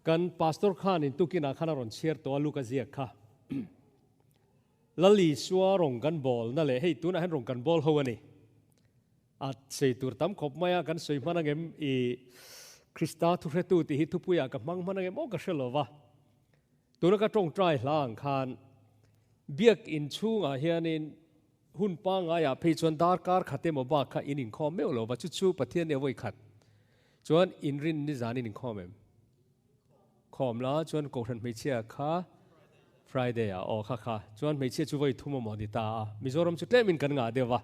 Kan pastor khanin tukinah khan a rawn chhiar tawh a Luka ziak kha. Lal Isua rawn kan bawl na leh hei tunah hian rawn kan bawl ho a ni. A sei tur tam khawp mai a, kan sawi hman angem i Krista thuhretu tih hi thupuiah ka hmang hman angem aw ka hre lo va. Tuna ka tawngtai hla ang khan biak inchhungah hianin hun pangaiah phei chuan darkar khat emaw bak kha in inkhawm meuh lo va, chu chu Pathian nia vawi khat chuan inrin nizan in inkhawm em? Khawm la, chuan Kohhran hmeichhia kha Friday ah aw kha kha chuan hmeichhia chu vawi thum emaw ni ta a, Mizoram chu tlemin kan ngah deuh va,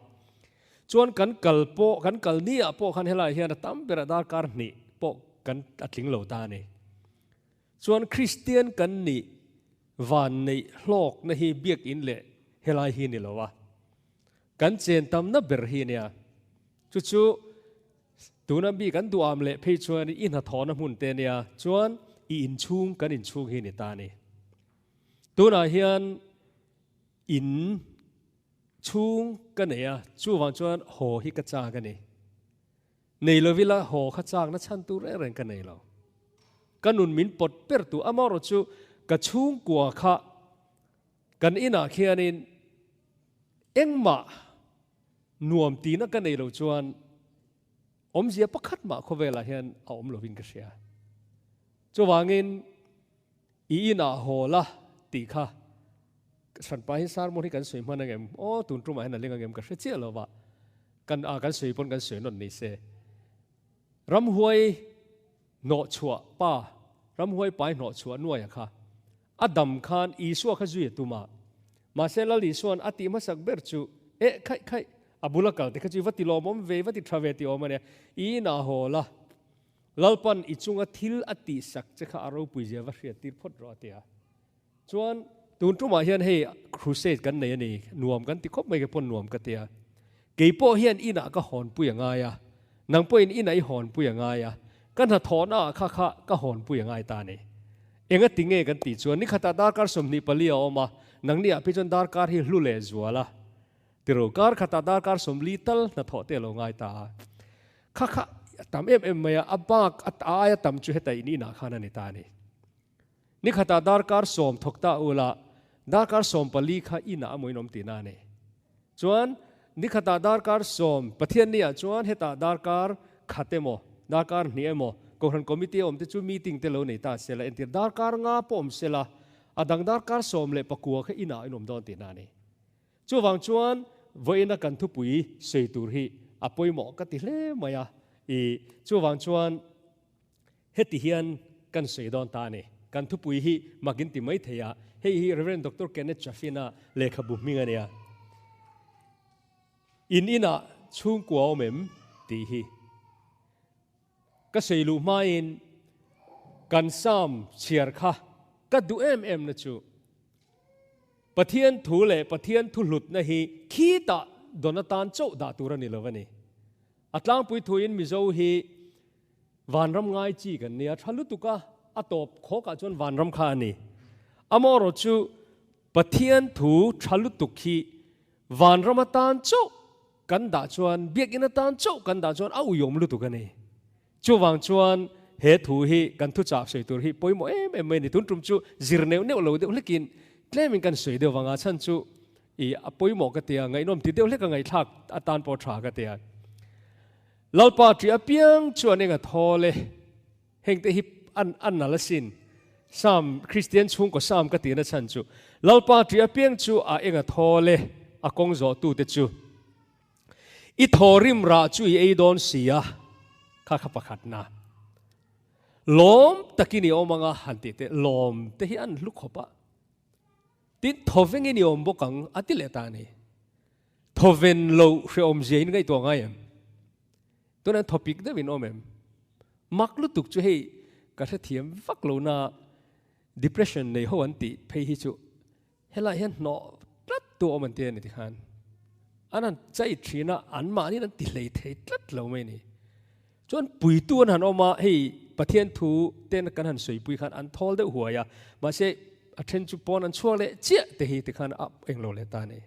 chuan kan kal pawh kan kal ni ah pawh khan helaiah hian a tam berah darkar hnih pawh kan a tling lo ta a ni. Chuan Kristian kan nih van neih hlawkna hi biakinn leh helai hi ni lo a, kan chen tamna ber hi nia. Chu chu tuna mi kan duham leh phei chuan i hnathawhna hmun te nia, chuan i inchhung kan inchhung hi ni ta a ni. Tunah hian in chhung ka nei a, chuvang chuan haw hi ka chak a ni. Nei lo ila haw kha chakna chhan tur reng reng ka nei lo. Ka nun min pawt ber tu amaherawh chu ka chhungkua kha kan inah khianin engmah nuam tihna ka nei lo chuan awmzia pakhat mah khawvelah hian a awm lovin ka hria. Chuvangin I inah haw la tih kha hranpa hi sermon hi kan sawi hman angem? Aw tun tumah hian a ling angem ka hre chiah lo va, kan a kan sawi pawn kan sawi nawn ni se. Ramhuai hnawhchhuah pa, ramhuai pai hnawhchhuah nuaia kha a dam khan Isua kha zui a tum a, mahse Lal Isua'n a tih hmasak ber chu eh khaih khaih a bula kal te kha chu i va ti lawmawm ve, i va ti tha ve tih awm a nia, i inah haw la. Lalpan i chunga thil a tihsak che kha a ropui zia va hriat tir phawt rawh a ti a. Chuan tun tumah hian hei crusade kan nei a ni, nuam kan ti khawp mai ke pawn nuam ka ti a. Kei pawh hian inah ka hawnpui a ngai a, nang pawhin inah i hawnpui a ngai a, ka hnathawhna ah kha kha ka hawnpui a ngai ta a ni. Enga ti nge kan tih chuan nikhatah darkar 24 a awm a, nangni ah phei chuan darkar hi hlu leh zual a tiro, kar khatah darkar 40 tal hnathawh te a lo ngai ta a. Kha kha a tam em em mai a, a bak a aia tam chu heta in inah khan a ni ta a ni. Ni khatah darkar 10 thawk ta ula, darkar 14 kha inah a muinawm tihna a ni. Chuan ni khatah darkar 10, Pathian niah chuan hetah darkar khat emaw, darkar hnih emaw, Kohhran Committee a awm te chu meeting te lo nei ta sela, entir darkar nga pawh awm sela, a dang darkar 19 kha inah a inawm dawn tihna a ni. Chuvang chuan vawiina kan thupui sawi tur hi a pawimawh ka ti hle mai a, i chuvang chuan heti hian kan sawi dawn ta a ni. Kan thupui hi mak in ti mai thei a, hei hi Rev. Doctor Kenneth Chaffin-a lehkhabu hming a nia. In inah chhungkua awm em? tih hi. Ka sawi luh hmain kan Psalm chhiar kha ka duh em em na chu Pathian thu leh Pathian thu hlutna hi khitah dawn atan chauh dah tur a ni lo a ni. A tlangpui thuin Mizo hi vanram ngai chi kan nia, tha lutuk a, a tawp khawkah chuan vanram kha a ni. Amaherawh chu Pathian thu tha lutuk hi vanram atan chauh Kan dah chuan biakinn atan chauh kan dah chuan a uiawm lutuk a ni. Chuvang chuan he thu hi kan thuchah sawi tur hi pawimawh em em mai a ni. Tun tum chu zir neuh neuh lo deuh hlekin tlemin kan sawi deuh vang a, chhan chu i a pawimawh ka tia, ngaihnawm ti deuh hlek a ngaihthlak atan pawh tha ka tia. Lalpa ṭih apiang chuan eng a thawl e. Hengte hi an an nal asin. Sam, Kristian chhungkaw Sam ka tihna chhan chu, Lalpa ṭih apiang chu a eng a thawl e, a kawng zawhtute chu. I thaw rim rah chu i ei dawn si a, kha kha pakhatna. Lawm takin i awm anga han tih te, lawm te hi an hlu khawp a. Tin, thawvengin i awm bawk ang a ti leh ta a ni. Thawven loh hrehawmzia in ngaihtuah ngai em? Tunah thawpik deuh in awm em? Mak lutuk chu hei ka hrethiam vak lo na depression nei ho an tih phei hi chu helai hian hnawh tlat tu awm an ti a ni tikhan an han chai thin a an mahni an ti hlei thei tlat lo mai ni. Chuan puitu an han awm a hei Pathian thu ten kan han sawi pui khan an thawl deuh huai a mahse a then chu pawn an chhuak leh chiah te hi tikhan a englo leh ta a ni.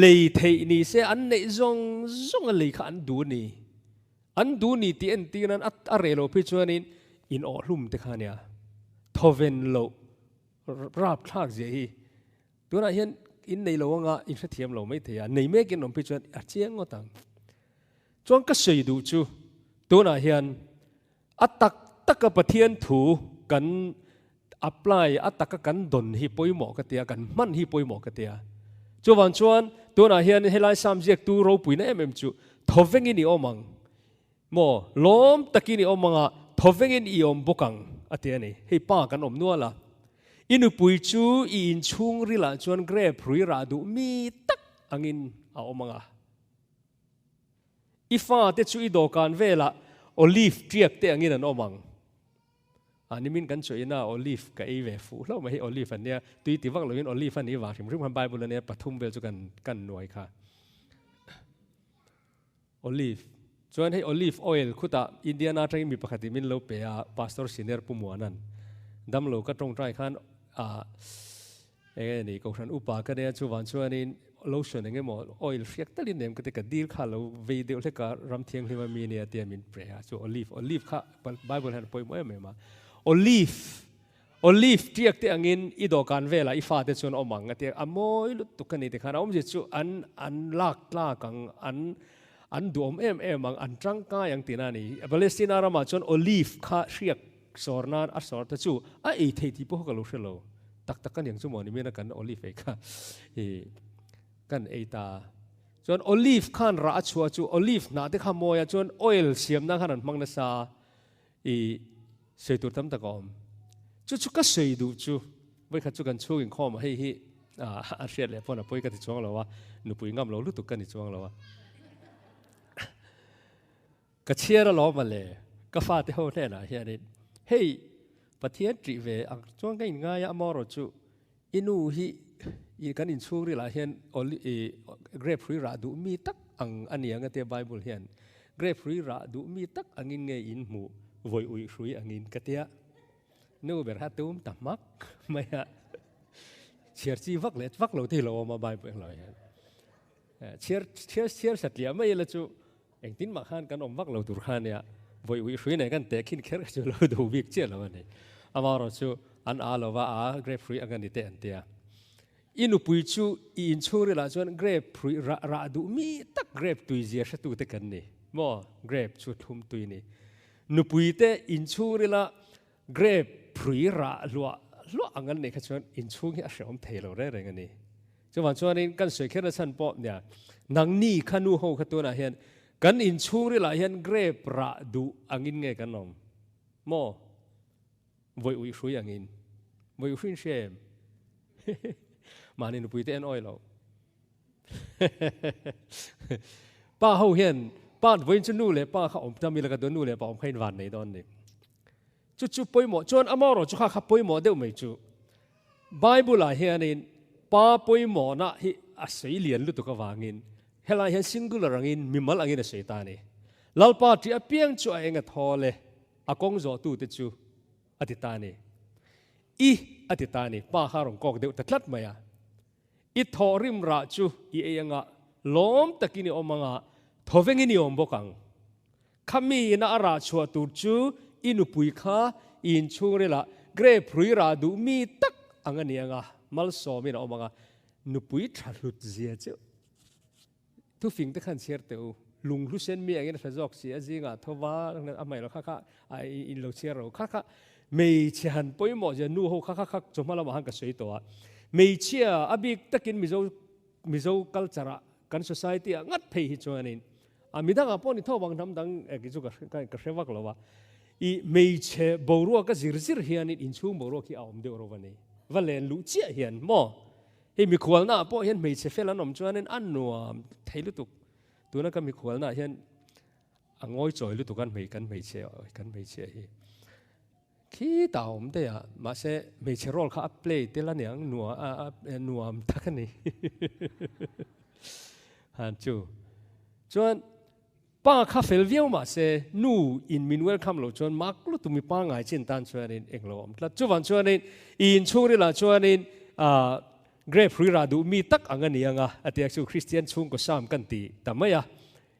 Lei theih ni se an neih zawng zawng a lei kha an duh a ni. An duh ni tih entir nan a reh loh phei chuanin in awh hlum te kha a nia. Thawven loh rapthlak zia hi tunah hian in nei lo anga in hrethiam lo mai thei a, nei mek in awm phei chuan a chiang ngawt ang. Chuan ka sawi duh chu tunah hian a tak taka Pathian thu kan apply, a taka kan dawn hi pawimawh ka tia, kan hman hi pawimawh ka tia. Chuvang chuan tunah hian helai Sam ziaktu ropuina em em chu thawvengin i awm ang. Maw, lawm takin i awm anga, thawvengin i awm bawk ang, a ti a ni. Hei pa kan awm nual a. I nupui chu i inchhung rilah chuan grape hrui rah duh mi tak angin a awm anga. I fate chu i dawhkan velah olive tiak te angin an awm ang. A nimin kan chaw ina olive ka ei ve fuh hlauh mai, hei olive an nia, tui ti vak loin olive a nih vang hrim hrim khan Bible a nia pathum vel chu kan kan nuai kha. Olive. Chuan hei olive oil khutah Indiana atangin mi pakhat in min lo pe a, Pastor Senior Pu Muanan. Damlo ka tawngtai khan ah eng nge ni Kohhran upa ka nia chuvang chuanin lotion eng emaw oil hriak talin nem ka ti ka dil kha lo vei deuh hlek a, ram thianghlim a mi nia tia min pe a, chu olive olive kha Bible hian a pawimawh em em a. Olive Olive tiak te angin i dawhkan velah i fate chuan awm ang a ti a, a mawi lutuk a ni tikhan a awmzia chu an an lak tlak ang, an an duhawm em em ang, an tangkai ang tihna a ni. Palestina ramah chuan olive kha hriak sawr nan a sawr te chu a ei thei tih pawh ka lo hre lo. Tak tak a niang chu maw ni mian a kan olive ei kha i kan ei ta. Chuan olive khan rah a chhuah chu olive hnah te kha mawi a, chuan oil siam nan khan an hmang nasa i Sawi tur tam tak a awm. Chu chu ka sawi duh chu, vawikhat chu kan chhung inkhawm a, hei hi a hriat leh pawn a pawi ka ti chuang lo a, nupui ngam lo lutuk ka ni chuang lo a. Ka chhiar alawm a le, ka fate ho hnenah hianin, hei Pathian ṭih ve ang chuan ka inngai a, amaherawh chu i nu hi i kan inchhung rilah hian i grape hrui rah duh mi tak ang a ni ang a tia Bible hian grape hrui rah duh mi tak angin nge in hmuh vawi uih hrui angin ka tia nu ber kha tum ta hmak mai a chhiar chi vak leh vak lo thei lo awm a Bible englo hian chhiar chhiar chhiar satliah mai ila chu engtin mah khan kan awm vak lo tur kha ania vawi uih hrui nen kan teh khin kher chu lo duh bik chiah lo a ni. Amaherawh chu an a lova a grape hrui ang a ni teh an tia. I nupui chu i inchhung rilah chuan grape hrui rah rah duh mi tak grape tui zia hretu te kan ni maw grape chu thlum tui ni. Nupui te inchhung rila grape hrui rah hluah hluah ang an neih kha chuan inchhung hi a hrehawm thei lo reng reng a ni. Chuvang chuanin kan sawi kherna chhan pawh nia, nangni kha nu ho kha tunah hian kan inchhungrilah hian grape rah duh angin nge kan awm? Maw? Vawi uih hrui angin. Vawi uih hruiin hria em? Mahni nupui te en awi lo. Pa ho hian pa vawiin chu nu leh pa kha awm ta mi la ka duan nu leh pa awm kha in van nei dawn ni. Chu chu pawimawh chuan amaherawh chu kha kha pawimawh deuh mai chu. Bible-ah hianin pa pawimawhna hi a sawi lian lutuk avangin helai hian singular angin mimal angin a sawi ta a ni. Lalpa ṭih apiang chu a eng a thawl e, a kawng zawhtute chu a ti ta a ni. I a ti ta a ni. Pa kha a rawn kawk deuh ta tlat mai a. I thawhrim rah chu i ei anga, lawm takin i awm anga, thawvengin i awm bawk ang. Khami ina a rah chhuah tur chu i nupui kha i inchhungrilah grape hrui rah duh mi tak ang a ni anga, malsawmin a awm anga, nupui tha hlut zia chu thufing te khan chhiar teh u, lunghlu sen mi angin a hre zawk si a, zingah tho va a hmai lo kha kha a in lo chhiar ro kha kha hmeichhe han pawimawh zia nu ho kha kha kha chawhma lamah khan ka sawi tawh a, hmeichhia a bik takin Mizo Mizo culture ah kan society ah ngat phei hi chuanin A midangah pawh ni tho vang hnam dang ki chu ka ka hre vak lo a. I hmeichhe boruak a zir zir hianin inchhung boruak hi a awm deuh ro a ni. Va len luh chiah hian maw? Hei mikhualnaah pawh hian hmeichhe fel an awm chuanin a nuam thei lutuk. Tuna ka mikhualnaah hian a ngawi chawi lutuk a hmei kan hmeichhe kan hmeichhia hi. Khitah a awm daih a, mahse hmeichhe role kha a play tel a niang nuam a nuam tak a ni. Han chu. Chuan pa kha fel viau mahse nu in min welcome lo chuan mak lutuk mi pangngai chin tan chuanin englo a awm tlat. Chuvang chuanin i inchhungril ah chuanin ah grape hrui rah duh mi tak ang a ni ang a, a ti a chu Christian chhungkaw sam kan ti ta mai a.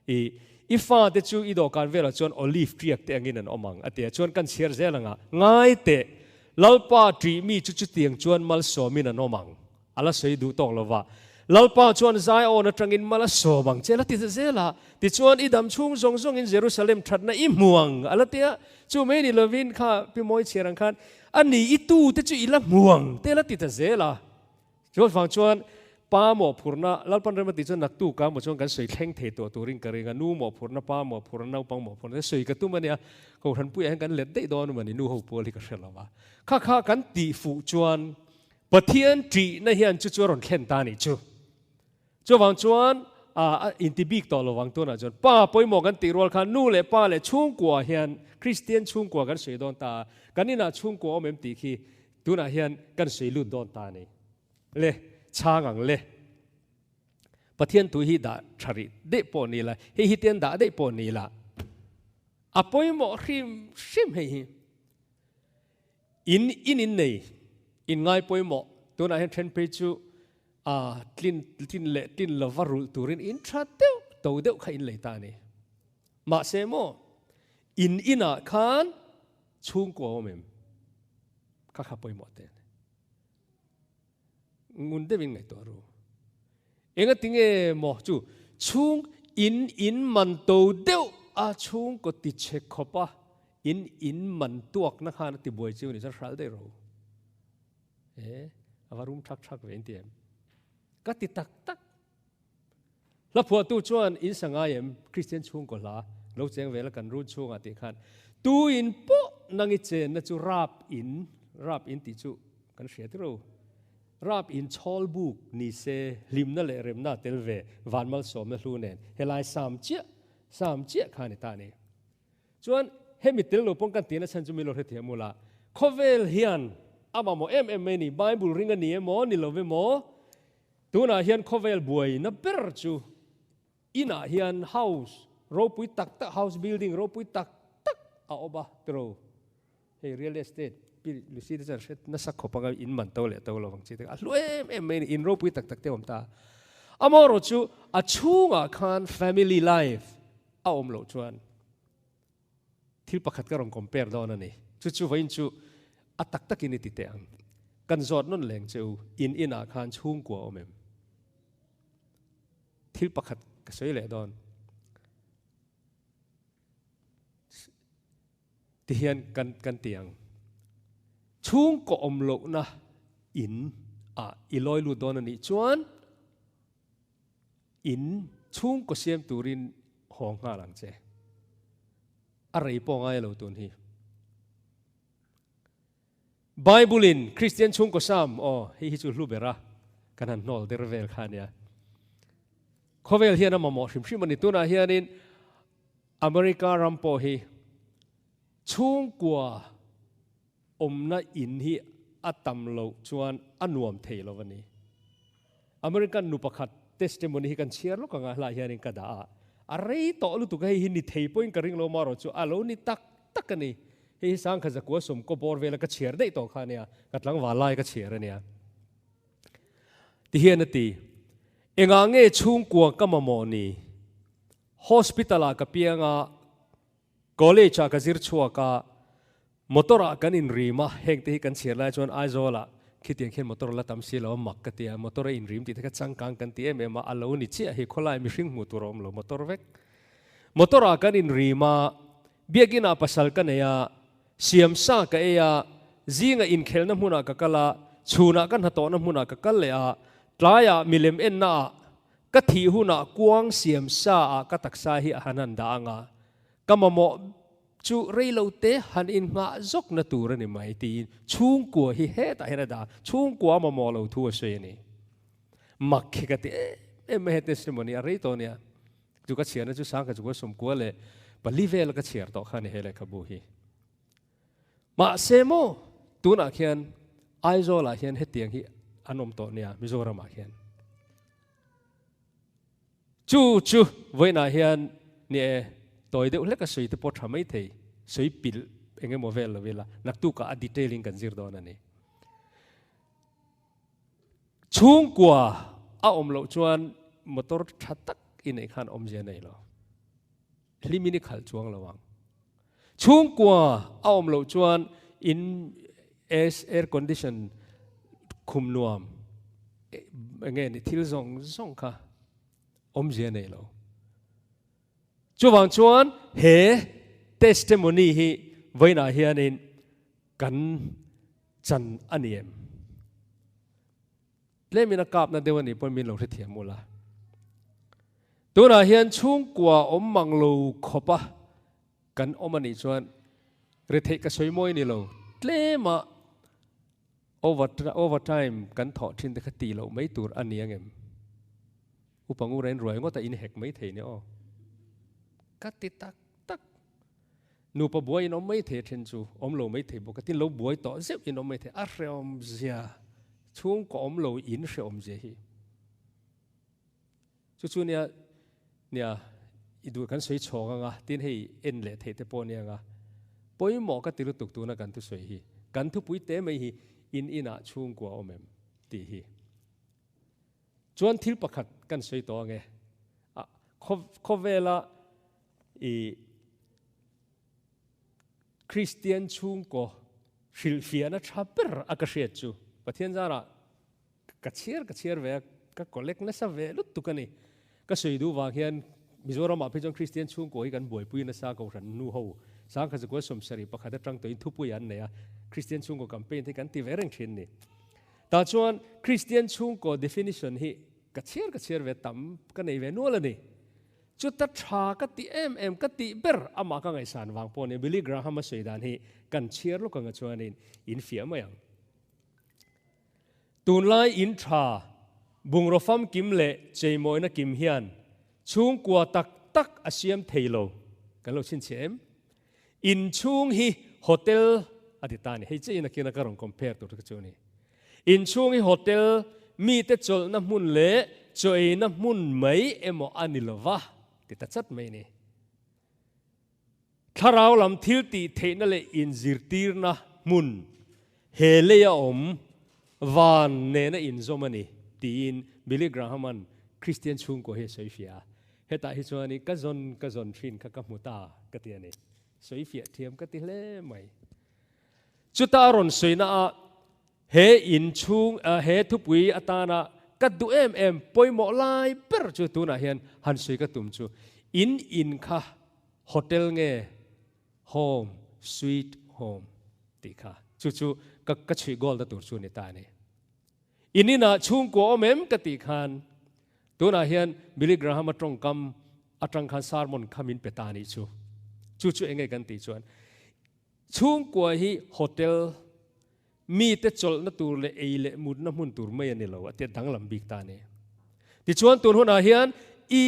I i fate chu i dawhkan velah chuan olive tiak te angin an awm ang, a ti a. Chuan kan chhiar zel anga, Ngai teh! Lalpa ṭih mi chu chutiang chuan malsawmin an awm ang. A la sawi duh tawk lo va. Lalpa chuan Zion aṭangin mal a sawm ang che a la ti ta zel a. Tichuan, i dam chhung zawng zawngin Jerusalem ṭhatna i hmu ang a la ti a. Chu mai ni lovin kha Pi Mawi chhiar ang khan, A ni, i tute chu i la hmu ang te a la ti ta zel a. Chu vang chuan pa mawhphurhna, Lalpan rem a tih chuan naktuk a maw chuan kan sawi thleng thei tawh turin ka ring a, nu mawhphurhna, pa mawhphurhna, naupang mawhphurhna te sawi ka tum a nia, Kohhran puiah hian kan let daih dawn a ni, nu ho pawl hi ka hre lo va. Kha kha kan tih fuh chuan Pathian ṭihna hian chu chu a rawn thlen ta a nih chu. Chuvang chuan a inti bik tawh lovang tunah chuan pa pawimawh kan tih rual khan nu leh pa leh chhungkua hian Kristian chhungkua kan sawi dawn ta a, kan inah chhungkua awm em tih khi tunah hian kan sawi lut dawn ta a ni. Le, chhang ang le. Pathian thu hi dah tha rih daih pawh ni la, hei hi tian dah daih pawh ni la, a pawimawh hrim hrim hei hi. In in in nei, in ngai pawimawh, tunah hian then phei chu a tlin tlin leh tlin lova rulh turin in tha deuh to deuh kha in lei ta a ni. Mahse maw, in inah khan chhungkua awm em? Kha kha pawimawh te a ni. Ngun deuhin ngaihtuah ru. Engatinge maw chu chhung in in man to deuh a chhungkaw ti chhe khawp a in in man tuakna khan a ti buai chiu ni chuan hral daih ro. E a va rum thak thak ve in ti em? Ka ti tak tak. Hla phuahtu chuan in sa ngai em? Kristian chhungkaw hla lo cheng vel a kan run chhungah tih khan tu in pawh nang i chenna chu rap in, rap in tih chu kan hria tiro. Rap in chhawl buk ni se hlimna leh remna tel ve van malsawmna hlu nen helai sam chiah sam chiah kha a ni ta a ni. Chuan hemi tel lo pawn kan tihna chhan chu mi lo hrethiam ula, khawvel hian a mamawh em em mai a ni, Bible ring a ni emaw ni lo emaw, Tunah hian khawvel buaina ber chu inah hian house ropui tak tak, house building ropui tak tak a awm a tiro. Hei real estate pi Lucy te chuan hre nasa khawp anga in man to leh to lo ang chi te a hlu em em mai a ni, in ropui tak tak te a awm ta. Amaherawh chu a chhungah khan family life a awm loh chuan Thil pakhat ka rawn compare dawn a ni. Chu chu vawiin chu a tak takin i ti teh ang. Kan zawt nawn leng che u, in inah khan chhungkua awm em? Thil pakhat ka sawi leh dawn. Ti hian kan kan ti ang. Chhungkaw awm lohna in ah i lawi lut dawn a nih chuan In chhungkaw siam turin haw nghal ang che. A rei pawh ngai lo tun hi. Bible in Christian chhungkaw sam, aw hei hi chu hlu ber a, kan han hnawl der vel kha ania. Khawvel hian a mamawh hrim hrim a ni. Tunah hianin America ram pawh hi chhungkua awmna in hi a tam loh chuan a nuam thei lo a ni. American nu pakhat testimony hi kan chhiar lawk anga hlai hianin ka dah a, a rei tawh lutuk a, hei hi ni thei pawhin ka ring lo marawh chu a lo ni tak tak a ni. Hei hi sangkhat zakua sawmkaw bawr vela ka chhiar daih tawh kha a nia, ka tlangval lai ka chhiar a nia. Tihian a ti, Engah nge chhungkua ka mamawh ni? Hospital ah ka piang a, College ah ka zir chhuak a, motor ah kan inrim a, heng te hi kan chhiar lai chuan Aizawl ah khitiang khian motor la tam si lo a, mak ka ti a, motor a inrim tih te kha changkang kan ti em em a, a lo ni chiah hi khawlai mihring hmuh tur a awm lo, motor vek. Motor ah kan inrim a, biakin ah pasal ka nei a, siam sa ka ei a, zingah inkhelna hmunah ka kal a, chhunah ka hnathawhna hmunah ka kal leh a, tlaiah milem enna ah Ka thih hunah kuang siam sa ah ka taksa hi a han han dah anga, ka mamawh chu rei lo te han innghah zawk na tur a ni mai tiin chhungkua hi hetah hian a dah a, chhungkua a mamawh lo thu a sawi a ni. Mak hi ka ti em em mai he testimony a rei tawh nia, chu ka chhiarna chu sangkhat chukua sawmkua leh pali vel ka chhiar tawh kha a ni he lehkhabu hi. Mahse maw tunah khian Aizawlah hian hetiang hi an awm tawh nia Mizoramah khian. Chu chu vawiinah hian ni e tawi deuh hlek a sawi te pawh tha mai thei sawi pilh eng emaw vel lo ila naktukah a detail in kan zir dawn a ni. Chhungkua a awm loh chuan motor tha tak i neih khan awmzia nei lo. Hlimin i khalh chuang lo ang. Chhungkua a awm loh chuan in. Air condition khum nuam enge ni thil zawng zawng kha awmzia nei lo. Chuvang chuan he testimony hi vawiinah hianin kan chan a ni em? Tlemin a kapna deuh a nih pawhin min lo hrethiam ula. Tunah hian chhungkua awm mang lo khawpa kan awm a nih chuan retheih ka sawi mawi ni lo, tlema over over time kan thawh thin te kha tih loh mai tur a ni ang em? Upa ngura in ruai ngawt a in hek mai thei nia aw. Ka ti tak tak. Nupa buai in awm mai thei a then chu awm lo mai thei bawk a, tin lo buai tawh zeuh in awm mai thei a hrehawm zia chhungkaw awm lo in hrehawm zia hi. Chu chu nia nia i duh kan sawi chhawng anga tin hei en leh theih te pawh nia anga pawimawh ka ti lutuk tuna kan thusawi hi kan thupui te mai hi in inah chhungkua awm em tih hi. Chuan thil pakhat kan sawi tawh ange a khawvela i Kristian chhungkaw hrilhfiahna tha ber a ka hriat chu Pathian zarah Ka chhiar ka chhiar ve a, ka collect nasa ve lutuk a ni. Ka sawi duh vang hian Mizoramah phei chuan Kristian chhungkaw hi kan buaipui nasa Kohhran nu ho Sangkhat Zakua 71 atang tawhin thupui an nei a, Kristian chhungkaw campaign te kan ti ve reng thin a ni. Tah chuan Kristian chhungkaw definition hi ka chhiar ka chhiar ve tam ka nei ve nual a ni. Chuta tha ka ti em em ka tih ber amah ka ngaihsan vang pawh a ni. Billy Graham a sawi dan hi kan chhiar lawk anga chuanin in fiah mai ang. Tunlai in tha, bungraw famkim leh cheimawina kim hian chhungkua tak tak a siam thei lo. Kan lo chhinchhiah em? In chhung hi hotel a ti ta a ni. Hei chiah in a kina ka rawn compare tur kha chu a ni. In chhung hi hotel, mite chawlhna hmun leh chaw eina hmun mai emaw a ni lova ti ta chat mai a ni. Thlarau lam thil tih theihna leh inzirtirna hmun he leia awm van nena inzawm a ni, tiin Billy Graham-a'n Kristian chhungkaw hi a sawi fiah a. Hetah hi chuan i ka zawn ka zawn thin kha ka hmu ta ka ti a ni. Sawi fiah thiam ka ti hle mai. Chuta a rawn sawina ah he inchhung he thupui atana ka duh em em pawimawh lai ber chu tunah hian han sawi ka tum chu in in kha Hotel nge Home sweet home tih kha chu chu ka ka chhuih goal na tur chu ni ta a ni. In inah chhungkua awm em ka tih khan tunah hian Billy Graham-a tawngkam atang khan sermon kha min pe ta a nih chu. Chu chu enge kan tih chuan chhungkua hi hotel mite chawlhna tur leh ei leh mutna hmun tur mai a ni lo a tia danglam bik ta a ni. Tichuan tun hunah hian i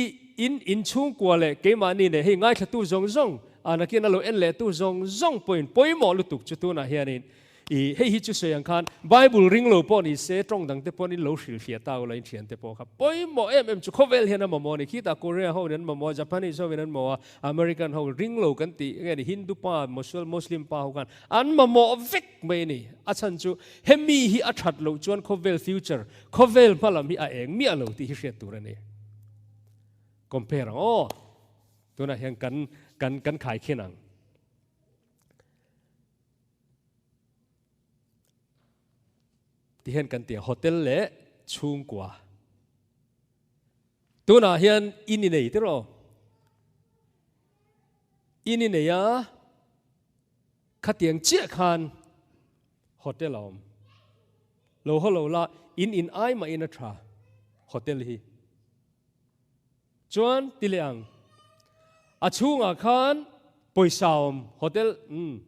in inchhungkua leh keimahni nen hei ngaithlatu zawng zawng a nakin a lo en lehtu zawng zawng pawhin pawimawh lutuk chu tunah hianin I hei hi chu sawi ang khan Bible ring lo pawh ni se tawng dang te pawhin lo hrilhfiah ta ula in thian te pawh kha pawimawh em em chu khawvel hian a mamawh a ni. Khitah Korea ho in an mamawh a, Japanese ho in an mamawh a, American ho ring lo kan tih nge ni Hindu pa, Muslim pa ho khan an mamawh vek mai a ni. A chhan chu hemi hi a that loh chuan khawvel future, khawvel hma lam hi a eng miah lo tih hi hriat tur a ni. Compare ang aw. Tunah hian kan kan kan khaikhin ang. Ti hian kan ti a, hotel leh chhungkua. Tunah hian in i nei tiraw? In i nei a, khatiang chiah khan hotel a awm. Lo haw lo la, in in ai mahin a tha hotel hi. Chuan ti leh ang, a chhungah khan pawisa awm, hotel umm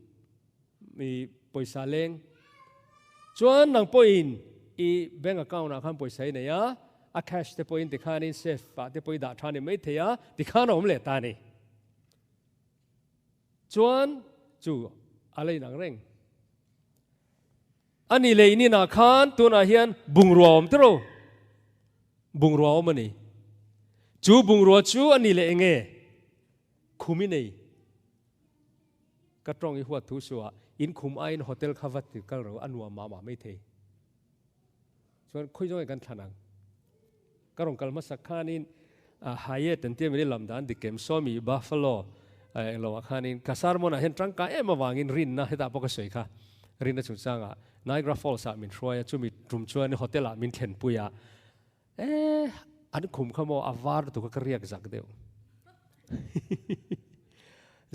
i pawisa leng. Chuan nang pawhin i bank account ah khan pawisa i nei a, a cash te pawhin tikhanin safe ah te pawh i dah tha ni mai thei a, tikhan a awm leh ta a ni. Chuan chu a la inang reng. A ni leh in inah khan tunah hian bungrua awm tiraw? Bungrua awm a ni. Chu bungrua chu a ni leh eng nge? Khum i nei. Ka tawng i huat thu suah in khum aiin hotel kha va ti kal ro a nuam mah mah mai thei. Chuan khawi zawng nge kan thlan ang? Ka rawn kal hmasak khanin Hyatt an tia mini lam dan dik em sawmi Buffalo englo ah khanin ka sermon ah hian tangkai em avangin rinna hetah pawh ka sawi kha. Rinna chungchangah Niagara Falls ah min hruai a, chumi tum chuan hotel ah min thlenpui a, eh an khum kha maw a var lutuk a ka riak zak deuh.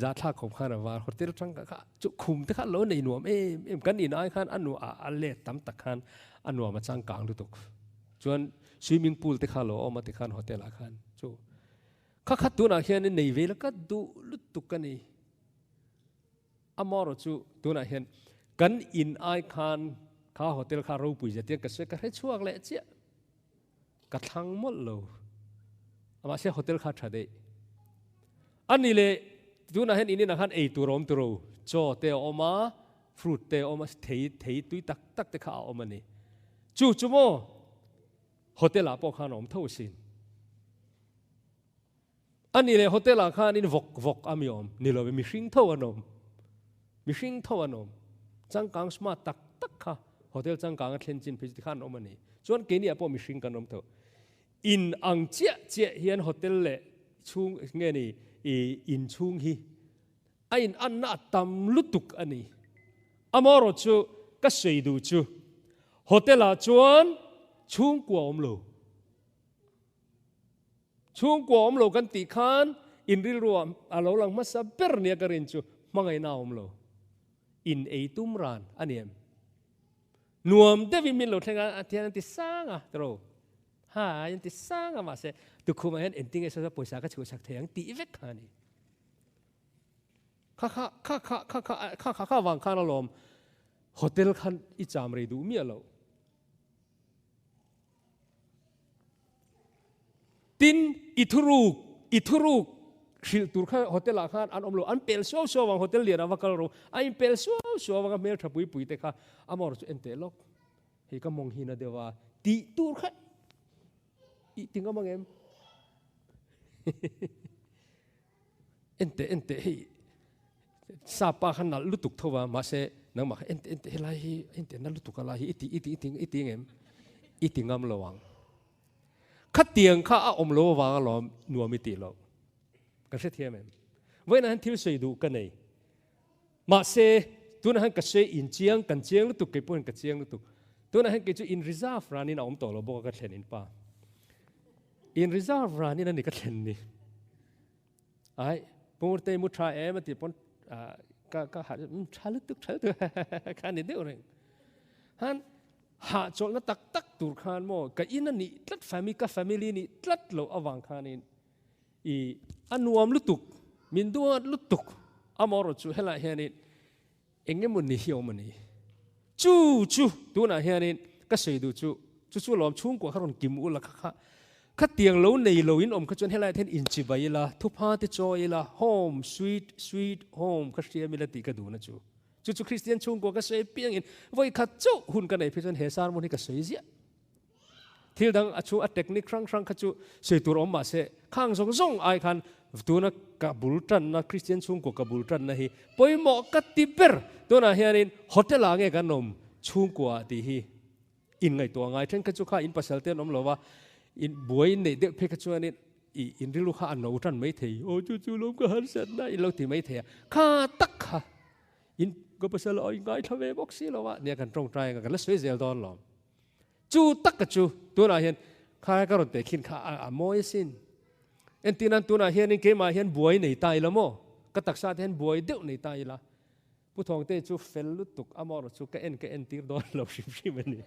Zahthlak khawp khan a var, hotel tang kha chu khum te kha lo nei nuam em em, kan in ai khan a nuah a let tam tak khan a nuam a changkang lutuk. Chuan swimming pool te kha lo awm a tikhan hotel ah khan chu kha kha tunah hian nei ve la ka duh lutuk a ni. Amaherawh chu tunah hian kan in ai khan kha hotel kha ropui zet hian ka sawi ka hre chhuak leh chiah. Ka thlang mawlh lo. Mahse hotel kha tha daih. A ni leh tunah hian in inah khan ei tur a awm tur o. Chaw te a awm a, fruit te a awm a, thei thei tui tak tak te kha a awm a ni. Chu chu maw hotel ah pawh khan a awm tho asin. A ni leh hotel ah khanin vawk vawk a mi awm ni lo e, mihring tho an awm, mihring tho an awm. Changkang smart tak tak kha hotel changkang a thlen chin phei chu tikhan an awm a ni. Chuan keini ah pawh mihring kan awm tho. In ang chiah chiah hian hotel leh chhung nge ni i in chhung hi a in anna a tam lutuk a ni. Amaherawh chu ka sawi duh chu hotel ah chuan chhungkua awm lo. Chhungkua awm lo kan tih khan in rilru ah a lo lang hmasa ber nia ka rin chu hmangaihna a awm lo. In ei tum ran a ni em? Nuam deuhin min lo thleng a, a thian an ti sang a, tiro. Ha, an ti sang a mahse tukhumah hian engtin nge saw pawisa ka chhuahsak thei ang tih vek kha a ni. Kha kha kha kha kha kha kha kha kha vang khan alawm hotel khan i cham rei duh miah loh. Tin, i thuruk, i thuruk hrilh tur kha hotel ah khan an awm lo, an pel suau suau ang, hotel lian ah va kal ro, a in pel suau suau ang a hmel tha pui pui te kha, amawr chu en teh lawk, hei ka mawng hi na deuh a, tih tur kha i ti ngam ang em? En teh, en teh, hei sapa kha nalh lutuk tho va, mahse nangmah kha en teh, en teh, helai hi en teh na lutuk a lai hi i ti, i ti, i ti, i ti ngem? I ti ngam lo ang. Khatiang kha a awm lo avang alawm nuam i tih loh. Ka hrethiam em? Vawiinah hian thil sawi duh ka nei. Mahse, tunah hian ka sawi inchiang, kan chiang lutuk, kei pawhin ka chiang lutuk. Tunah hian kei chu in reserve ranin a awm tawh lo bawk a ka thlen in pa. In reserve ranin a ni ka thlen ni. Ai, Pungurtei mu tha em a ti pawn ka ka ha tha lutuk tha lutuk kha ni deuh reng. Han ha chawlhna tak tak tur khan maw ka in a nih tlat family ka family nih tlat loh avang khanin i a nuam lutuk min duat lutuk amaherawh chu helaiah hianin eng emaw ni hi a awm a ni. Chu chu tunah hianin ka sawi duh chu chu chu lawm chhungkua kha rawn kim ula kha kha khatiang lo nei lo in awm kha chuan helaiah hian inchibai ila thupha te chawi ila home sweet sweet home kha hriam ila tih ka duhna chu. Chu chu Kristian chhungkua ka sawi piangin vawi khat chauh hun ka nei phei chuan he sermon hi ka sawi ziah. Thil dang a chhung a technique hrang hrang kha chu sawi tur awm mahse khang zawng zawng ai khan tuna ka bul tanna Kristian chhungkua ka bul tanna hi pawimawh ka ti ber. Tunah hianin hotel ah nge kan awm chhungkua ah tih hi inngaihtuah ngai then kha chu kha in pasal te an awm lo va, in buai in neih deuh phei kha chuanin I in rilru kha a no tan mai thei, aw chu chu lawm ka harsat na in lo ti mai thei a, kha tak kha in ka pasal a in ngaithla ve bawk si lo a, nia kan tawngtai anga kan la sawi zel dawn lawm. Chu tak ka chu tunah hian kha ka rawn teh khin kha a mawi asin. Entirnan tunah hianin keimah hian buai nei ta ila maw, ka taksa te hian buai deuh nei ta ila, Pu Thawngte chu fel lutuk amaherawh chu ka en ka entir dawn lo hrim hrim a ni.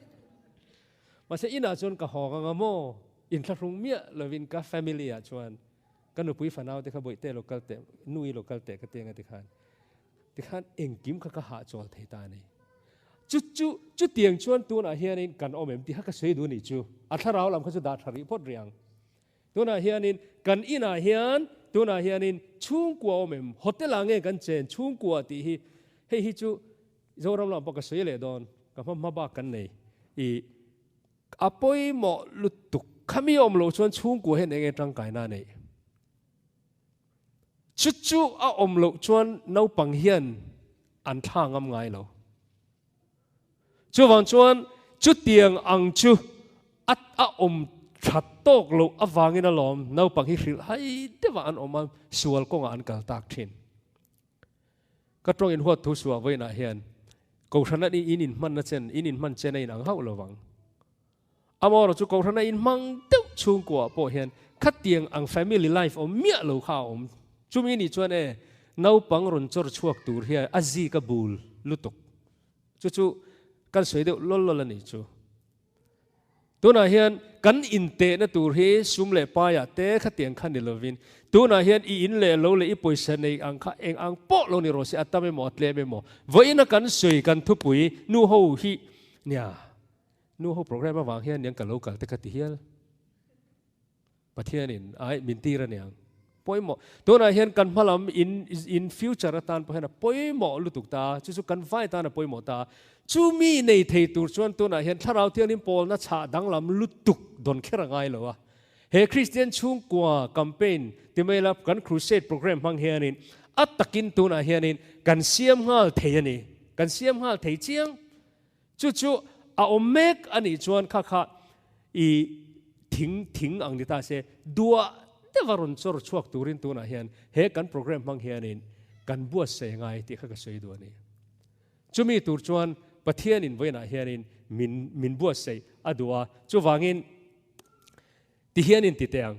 Mahse inah chuan ka hawng anga maw inthlahrung miah lovin ka family ah chuan ka nupui fanau te kha bawihte lo kal teh, nui lo kal teh ka ti anga tikhan tikhan engkim kha ka hahchawl thei ta a ni. Chu chu chutiang chuan tunah hianin kan awm em tih kha ka sawi duh a nih chu. A thlarau lam kha chu dah tha rih phawt rih ang. Tunah hianin kan inah hian tunah hianin chhungkua awm em? Hotel ah nge kan chen chhungkua tih hi hei hi chu Zoram lamah pawh ka sawi leh dawn ka hma hma bak kan nei i a pawimawh lutuk khami awm loh chuan chhungkua hian eng nge tangkaina a neih? Chu chu a awm loh chuan naupang hian an thla ngam ngai lo. Chuvang chuan chutiang ang chu a a awm that tawk loh avangin alawm naupang hi hrilh hai deuhah an awm a, sual kawngah an kal tak thin. Ka tawng inhuat thu suah vawiinah hian. Kohhrana in inhmanna chen, in inhman chen a inang hauh lo vang. Amaherawhchu Kohhrana inhmang deuh chhungkuaah pawh hian khatiang ang family life awm miah lo kha a awm. Chumi nih chuan e, naupang rawn chawr chhuak tur hian a zik a bul lutuk. Chu chu kan sawi deuh lawl lawl a nih chu. Tunah hian kan intehna tur hi sum leh paiah te khatiang kha ni lovin, tunah hian i in leh lo leh i pawisa nei ang kha eng ang pawh lo ni rawh se, a tam emaw a tlem emaw, vawiina kan sawi kan thupui nu ho hi nia, nu ho program avang hian niang ka lo kal te ka ti hial. Pathianin ai min tir a niang. Pawimawh. Tunah hian kan hmalam in in future atan pawh hian a pawimawh lutuk ta, chu chu kan vai tan a pawimawh ta. Chu mi nei thei tur chuan tunah hian Thlarau Thianghlim pawlna chhah danglam lutuk dawn kher a ngai lo a. He Kristian chhungkua campaign ti mai la kan crusade program hmang hianin a takin tunah hianin kan siam nghal thei a ni. Kan siam nghal thei chiang. Chu chu a awm mek a nih chuan kha kha i thing thing ang ni ta se, duah deuha rawn chawr chhuak turin tunah hian he kan program hmang hianin kan buatsaih ngai tih kha ka sawi duh a ni. Chumi tur chuan Pathianin vawiinah hianin min min buatsaih a duh a, chuvangin ti hianin ti teh ang.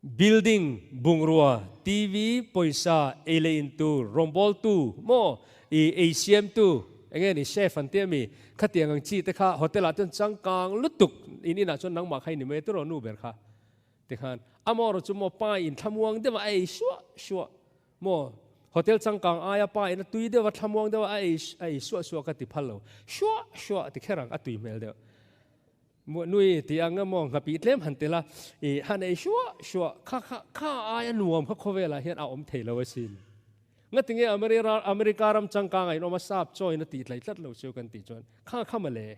Building, bungrua, TV, pawisa, ei leh in tur, rawngbawltu, maw, i ei siamtu, eng nge ni chef an ti ami, khatiang ang chi te kha hotel ah chuan changkang lutuk, in inah chuan nangmah kha i ni mai tiraw nu ber kha tikhan amaherawh chu maw pa in thlamuang deuh a ei suah suah maw, hotel changkang aia pa in a tui deuh a thlamuang deuh a ei a ei suah suah ka ti phal lo, suah suah ti kher ang a tui hmel deuh. Nui tih ang emaw nghapih tlem han tel a, i han ei hruah hruah kha kha kha aia nuam kha khawvelah hian a awm thei lo asin. Ngatinge America ram changkanga in awm a sap chawiin a tih tlai tlat lo chu kan tih chuan kha kha mawle.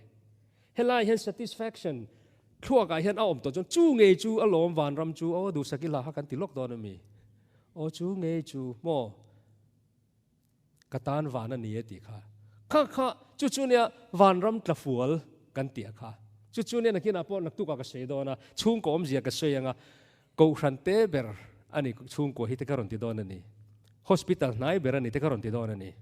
Helai hian satisfaction thluakah hian a awm tawh chuan chu ngei chu a lawm vanram chu aw duhsak ila kha kan ti lawk dawn ami. Aw chu ngei chu maw. Ka tan van a ni e tih kha. Kha kha chu chu nia vanram tlafual kan tih a kha. Chu chu nia nakinah pawh naktukah ka sawi dawn a, chhungkaw awmzia ka sawi ang a, Kohhran te ber a ni chhungkua hi te ka rawn ti dawn a ni. Hospital hnai ber a ni te ka rawn ti dawn a ni.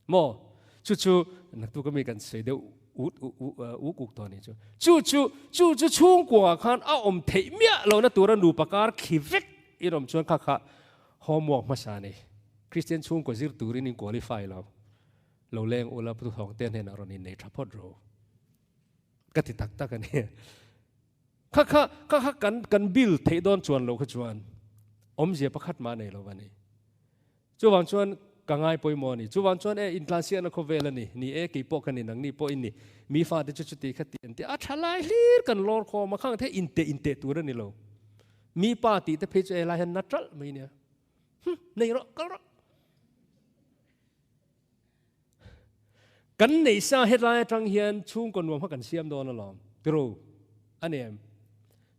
Maw? Chu chu naktuk ami kan sawi deuh ut uk uk tawh a ni chu. Chu chu chu chu chhungkuaah khan a awm theih miah lohna tura nupa kar khi vek in awm chuan kha kha Homework hmasa ni. Kristian chhungkaw zir turin in qualify lo. Lo leng ula Pu Thawngte hnenah rawn innei tha phawt ro. Ka ti tak tak a ni. Kha kha kha kha kan kan bill theih dawn chuan lo kha chuan awmzia pakhat mah nei lo a ni. Chuvang chuan ka ngai pawimawh a ni. Chuvang chuan e intlansiakna khawvel a ni. Ni e kei pawh ka ni nangni pawh in ni. Mi fate chu chuti kha ti an ti a tha lai hlir kan lawr khawm a khang the inteh inteh tur a ni lo. Mi pa tih te phei chu helai hian na ṭalh mai nia. Hm, nei rawh, kal rawh. Kan nei sa hetlai atang hian chhungkaw nuam kha kan siam dawn alawm. Tiro, a ni em?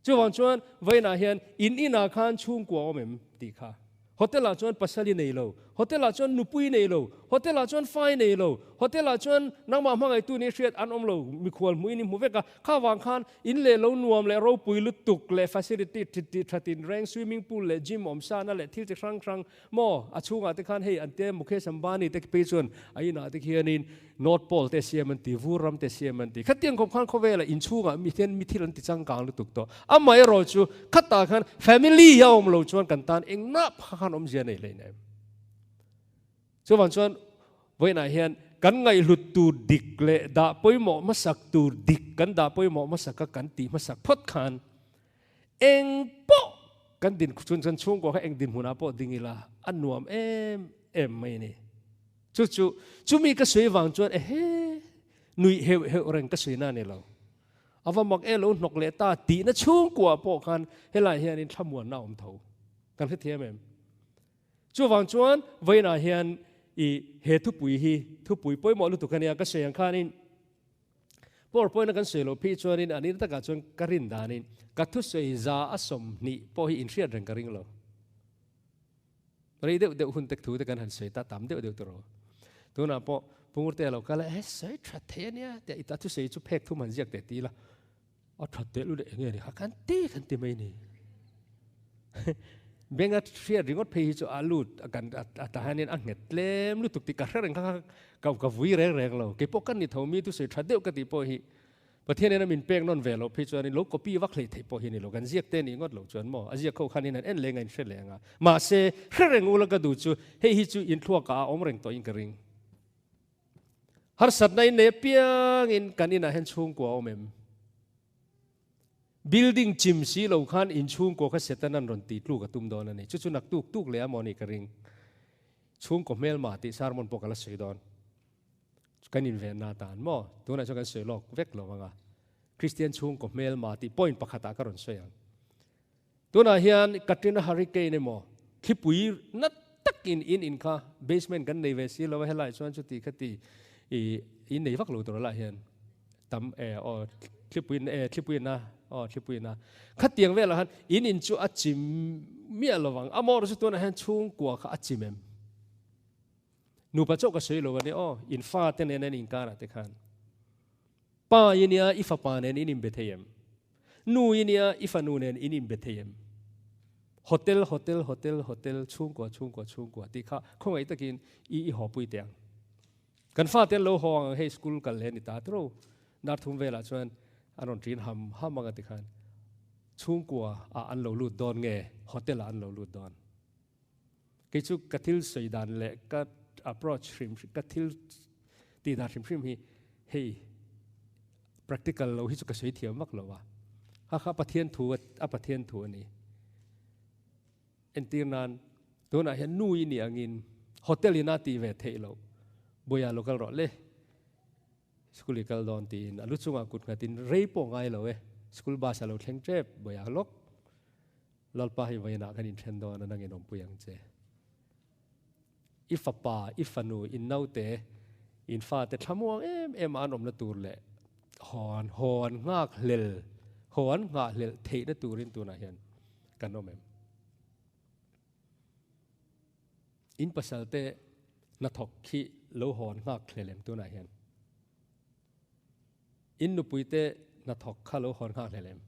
Chuvang chuan vawiinah hian in inah khan chhungkua awm em tih kha. Hotel ah chuan pasal i nei lo, hotel ah chuan nupui i nei lo, hotel ah chuan fa i nei lo, hotel ah chuan nangmah hmangaihtu nih hriat an awm lo, mikhual hmuh in i hmu vek a, kha vang khan in leh lo nuam leh ropui lutuk leh facility tih that in reng swimming pool leh gym awm sana leh thil chi hrang hrang maw a chhungah te khan hei an te Mukesh Ambani te phei chuan a inah te khianin North Pole te siam an ti, vur ram te siam an ti. Khatiang khawp khan khawvelah inchhungah mi hian mi thil an ti changkang lutuk tawh. Amaherawh chu khatah khan family a awm lo chuan kan tan engmah pha khan awmzia nei hlei nem. Chuvang chuan vawiinah hian kan ngaihhlut tur dik leh dah pawimawh hmasak tur dik kan dah pawimawh hmasak a kan tih hmasak phawt khan eng pawh kan din chun chuan chhungkua kha eng dinhmunah pawh ding ila a nuam em em mai a ni. Chu chu chumi ka sawi vang chuan ehe nuih heuh heuh reng ka sawi na a ni lo. A va mak e lo hnawk leh ta tihna chhungkua pawh khan helai hianin thlamuanna a awm tho. Kan hrethiam em? Chuvang chuan vawiinah hian i he thupui hi thupui pawimawh lutuk a nia ka sawi ang khanin PowerPoint a kan sawi loh phei chuanin a nir takah chuan ka rin danin ka thusawi za a 20 pawh hi inhriat reng ka ring lo. Rei deuh deuh hun tek thu te kan han sawi ta tam deuh deuh tawh. Tunah pawh Pungurte a lo kal a, he sawi that thei a nia tia i ta thusawi chu phek thum han ziak teh ti ila, a that teh lu leh eng nge ni kha kan ti kan ti mai ni. Benga hriat ringawt phei hi chu a lut kan tah hianin a nghet tlem lutuk tih ka hre reng kha kha ka vui reng reng lo. Keipawh ka ni tho mi thusawi tha deuh ka tih pawh hi Pathian in a min pek nawn ve loh phei chuanin lo copy vak hlei theih pawh hi ni lo. Kan ziak te nih ngawt loh chuan maw a ziak ho khanin an en leng a in hre leng a. Mahse hre reng ula ka duh chu hei hi chu inthluakah a awm reng tawhin ka ring. Harsatna in nei apiangin kan inah hian chhungkua a awm em? Building chim si lo khan inchhungkua kha Satan-a'n rawn tih tluk a tum dawn a ni. Chu chu nak tuk tuk leh a maw nih ka ring. Chhungkaw hmelma tih sermon pawh ka la sawi dawn. Kan invenna atan maw? Tunah chuan kan sawi lawk vek lo ang a. Kristian chhungkaw hmelma tih point pakhatah ka rawn sawi ang. Tunah hian Katrina Hurricane emaw thlipui na takin in in kha basement kan nei ve si lo a, helaiah chuan chuti khati i in nei vak lo tur lah hian tam e aw thlipui e thlipui na aw thlipui na khatiang velah khan in in chu a chim miah lo vang. Amawr chu tunah hian chhungkua kha a chim em? Nupa chauh ka sawi lo a ni aw, in fate nen an inkarah te khan pa i nia i fapa nen in inbe thei em? Nu i nia, i fanu nen in inbe thei em? Hotel, hotel, hotel, hotel, chhungkua, chhungkua, chhungkua tih kha khawngaih takin i i hawpui teh ang. Kan fate an lo haw ang hei school kal leh a ni ta tiro. Dar thum velah chuan an rawn ṭin ham ham ang a tikhan chhungkua ah an lo lut dawn nge hotel ah an lo lut dawn? Kei chu ka thil sawi dan leh ka approach hrim hrim, ka thil tih dan hrim hrim hi hei practical lo hi chu ka sawi thiam vak lo a. Kha kha Pathian thu a Pathian thu a ni. Entir nan tunah hian nu i nih angin hotel ina tih ve theih loh buaia lo kal rawh le. School i kal dawn tiin a lu chungah kut nghatin rei pawh ngai lo e. School bus a lo thleng tep buaia lawk. Lalpa hi vawiinah kan inthen dawn a nangin awmpui ang che. I fapa, i fanu, in naute, in fate thlamuang em em a an awmna tur leh haw an haw an nghak hlel, haw an nghah hlel theihna turin tunah hian kan awm em? In pasalte hnathawk khi lo haw an nghak hlel em tunah hian? In nupuite hnathawk kha lo haw an nghak hlel em?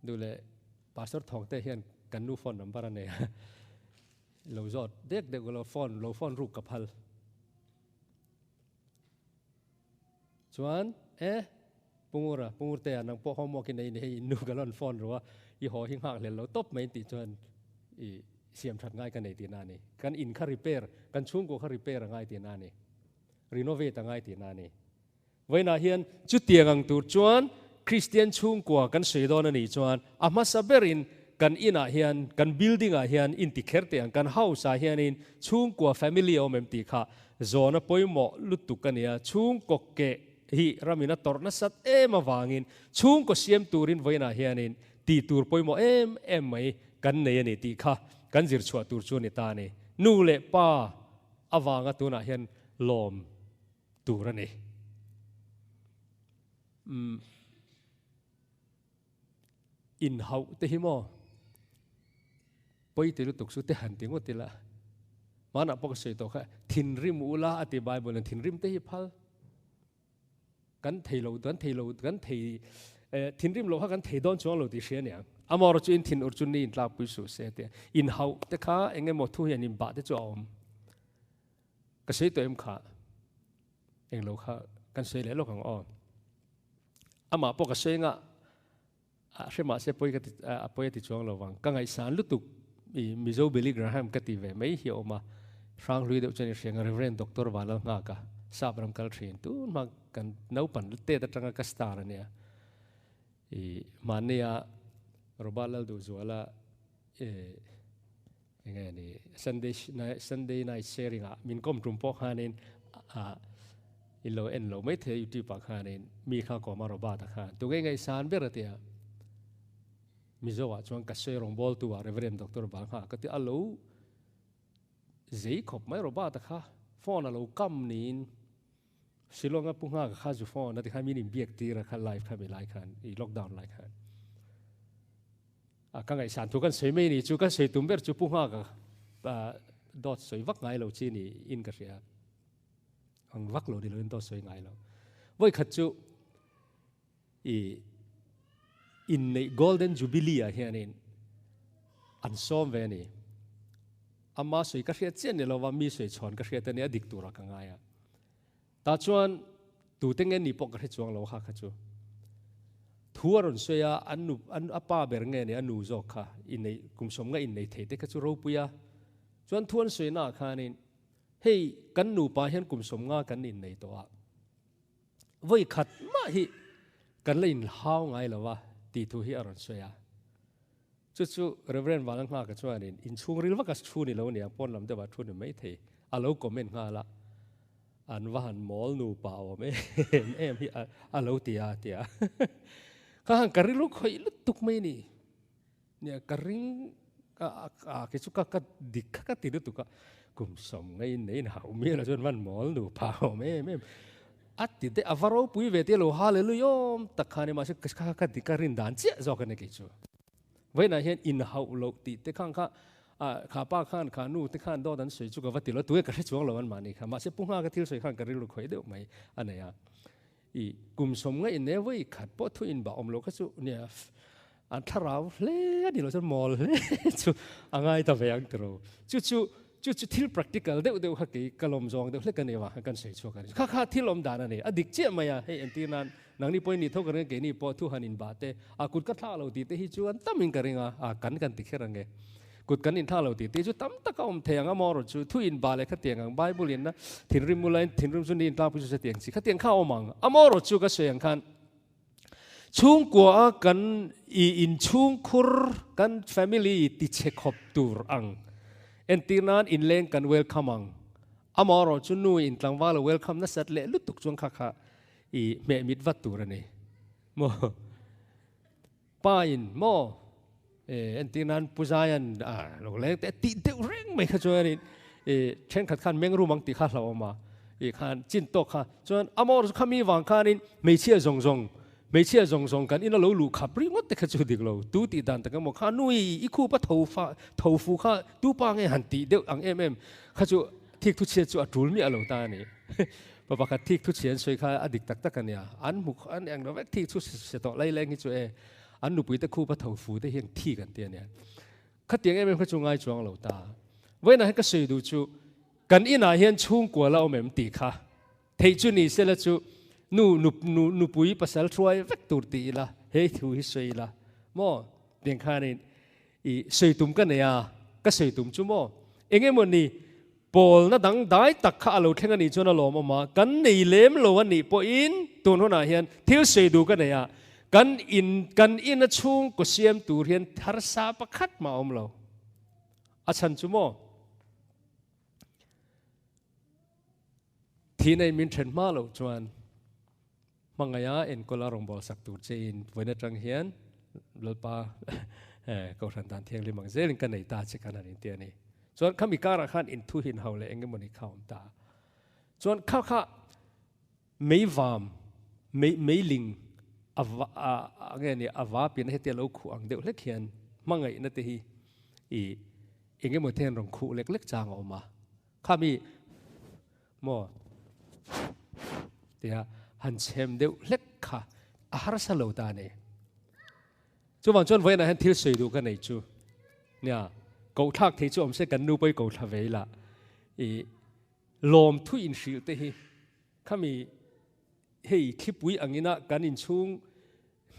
Duh leh Pastor Thawngte hian kan nu phone number a nei a, lo zawt dek dek ulaw phone lo phone ruk ka phal. Chuan e Pungura, Pungurtea nang pawh homework i nei ni hei in nu ka rawn phone ru a, i haw hi nghak hlel lo tawp mai tih chuan i siam that ngai ka nei tihna a ni. Kan in kha repair, kan chhungkua kha repair a ngai tihna a ni. Renovate a ngai tihna a ni. Vawiinah hian chutiang ang tur chuan Kristian chhungkua kan sawi dawn a nih chuan a hmasa berin kan inah hian, kan building-ah hian inti kher teh ang, kan house-ah hianin chhungkua family a awm em tih kha zawna pawimawh lutuk a ni a. Chhungkaw keh hi ramin a tawrh nasat em avangin chhungkaw siam turin vawiinah hianin tih tur pawimawh em em mai kan nei a ni tih kha kan zir chhuah tur chu a ni ta a ni. Nu leh pa avanga tunah hian lawm tur a ni. Umm inhauh te hi maw pawi ti lutuk chu te han ti ngawt ila hmanah pawh ka sawi tawh kha thinrim ula a ti Bible in thinrim te hi phal kan thei lo kan thei lo kan thei thinrim loh kha kan thei dawn chuang lo tih hria aniang amaherawhchu chu in thin ur chu ni intlakpui suh se tia inhauh te kha eng emaw thu hian inbah te chu a awm. Ka sawi tawh em kha? Englo kha kan sawi leh lawk ang aw. Amah pawh ka sawi nga a hre mahse pawi ka ti a pawi a ti chuang lo vang. Ka ngaihsan lutuk i Mizo Billy Graham ka ti ve mai hi a awm a. Hranghlui deuh chuan i hria ang Reverend Doctor Vanlal Nghaka sap ram kal thin tun hma kan naupan tet atanga ka star a nia. I mahnia Robert Lalduhzuala i Enge ni Sunday Sunday night sharing ah min kawm tum pawh khanin ah in lo en lo mai thei a YouTube ah khanin mi kha kawm a Robert a khan tunge ngaihsan ber a tia Mizo ah chuan ka sawi rawngbawl tu ah Reverend Doctor Bangha ka ti a lo zei khawp mai Robert a kha phone a lo kam niin Shillong a pu nghak kha zu phone a ti khan min inbiak tir a kha live kha mi lai khan i lockdown lai khan a ka ngaihsan thu kan sawi mai ni chu kan sawi tum ber chu pu nghak a dawt sawi vak ngai lo chi ni in ka hria ang vak lo ni lo in dawt sawi ngai lo voi khat chu i inneih golden jubilee ah hianin. An sawm ve a ni. Ama sawi ka hriat chiah ni lova mi sawi chhawn ka hriat a nia dik turah ka ngai a. Tah chuan tute nge ni pawh ka hre chuang lo kha kha chu. Thu a rawn sawi a, an nu an a pa ber nge ni a nu zawk kha innei kum sawm nga innei thei te kha chu ropui a. Chuan thu an sawi naah khanin hei kan nupa hian kum 50 kan innei tawh a. Vawi khat mah hi kan la inhau ngai lo va tih thu hi a rawn sawi a. Chu chu Reverend Vanlalnghaka chuanin inchhung ril vaka thu ni lo nia pawn lam deuhah thu ni mai thei a lo comment nghal a, an va han mawl nupa awm em em hi a lo ti a tia. Kha han ka rilru khawih lutuk mai ni. Nia ka ring a kei chu ka ka dik kha ka ti lutuk a, kum sawm ngaiin nei in hauh mial a chuan van mawl nupa awm em em a ti te a va ropui ve te lo hallelujah awm tak kha ni mahse kha ka dik ka rin dan chiah zawk a ni kei chu. Vawiinah hian inhauh loh tih te khan kha kha pa khan kha nu te khan dawt an sawi chu ka va ti lo a, tuia ka hre chuang lo an mahni kha mahse pu nghaka thil sawi khan ka rilru khawih deuh mai a nei a. I kum sawm nga in ne vawi khat pawh thu in bah awm lo kha chu nia an thlarau hle a ni lo chuan mawl hle chu a ngai ta ve ang tiro. Chu chu chu chu thil practical deuh deuh kha kei ka lawm zawng deuh hlek a ni vang khan kan sawi chhuak a ni. Kha kha thil awm dan a ni. A dik chiah mai a, hei entir nan nangni pawhin ni tho ka ring a, keini pawh thu han in bah te a kut ka thlak lo tih te hi chu an tamin ka ring a, a kan kan ti kher ang e. Kut kan inthlak lo tih te chu tam tak a awm thei ang a maw erawh chu thu inbah leh khatiang ang Bible in a thinrim ula in thinrim chu ni intlangpui chu chutiang chi khatiang kha a awm ang a maw erawh chu ka sawi ang khan chhungkua a kan i inchhungkhur kan family ti chhe khawp tur ang entir nan inleng kan welcome ang a maw erawh chu nu in tlangval a welcome nasat leh lutuk chuan kha kha i hmeh mit vat tur a ni maw. Pa in maw e entir nan Pu Zaian a lo leng te tih deuh reng mai kha chuan in e thenkhat khan meng rum ang tih kha hlauhawm a i khan chin tawk kha chuan amawr chu khami vang khan in hmeichhia zawng zawng hmeichhia zawng zawng kan in a lo luh khap ringawt te kha chu dik lo tu tih dan tak emaw kha nui i khup a tho fa tho fu kha tu pa nge han tih deuh ang em em kha chu thik thu chhiat chu a tul miah lo ta a ni. Pa pakhat thik thu chhian sawi kha a dik tak tak a nia. An hmu an eng lo vek thik chu se tawh lai leng hi chu e an nupui te khup a tho fu te hian thik an ti a nia. Khatiang em em kha chu ngai chuang lo ta. Vawiinah hian ka sawi duh chu kan inah hian chhungkua la awm em tih kha theih chu ni sela chu nu nu nupui pasal hruai vek tur ti ila he thu hi sawi ila maw tiang khanin i sawi tum ka nei a ka sawi tum chu maw engemaw ni Pawlna dang dai tak kha a lo thleng a nih chuan a lawmawm a, kan nei lem lo a nih pawhin tun hunah hian thil sawi duh ka nei a, kan in kan ina chhungkaw siam tur hian harsa pakhat mah a awm lo. A chhan chu maw? Thihna in min then hma loh chuan hmangaih a enkawl a rawngbâwl sak tur che in vawiin atang hian Lalpa Kohhran dan thianghlim ang zelin ka nei ta che khan han inti a ni. Chuan khami karah khan inthu hin ho leh eng emawni kha a awm ta. Chuan kha kha meivam, mei meiling a va a nge ni a va pian hetia lo khuh ang deuh hlek hian hmangaihna te hi i eng emaw te hian rawn khuh lek lek chang a awm a. Khami maw tia han chhem deuh hlek kha a harsa lo ta a ni. Chuvang chuan vawiinah hian thil sawi duh ka nei chu nia kohthlak thei chu awm se kan nu pawh i kohthla ve ila i lawm thu inhrilh te hi khami hei thlipui angina kan inchhung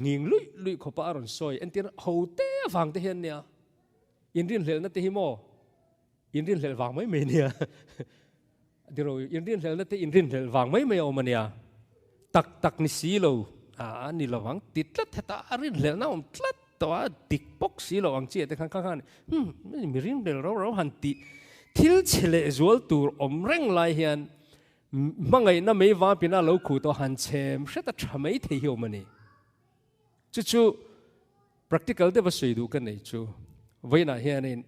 nghing luih luih khawpa a rawn sawi entir ho te avang te hian nia inrinhlelhna te hi maw Inrinhlelh vang mai mai nia. Diro, inrinhlelhna te inrinhlelh vang mai mai a awm a nia. Tak tak ni si lo, a ni lo ang ti tlat heta a rinhlelhna awm tlat tawh a, dik bawk si lo ang chi ah te khan kha khan hmm mi rinhlelh rau rau han tih thil chhe leh zual tur awm reng lai hian hmangaihna mei vapin a lo khuh tawh han chhem hret a tha mai thei hi awm a ni. Chu chu practical deuha sawi duh ka nei chu vawiinah hianin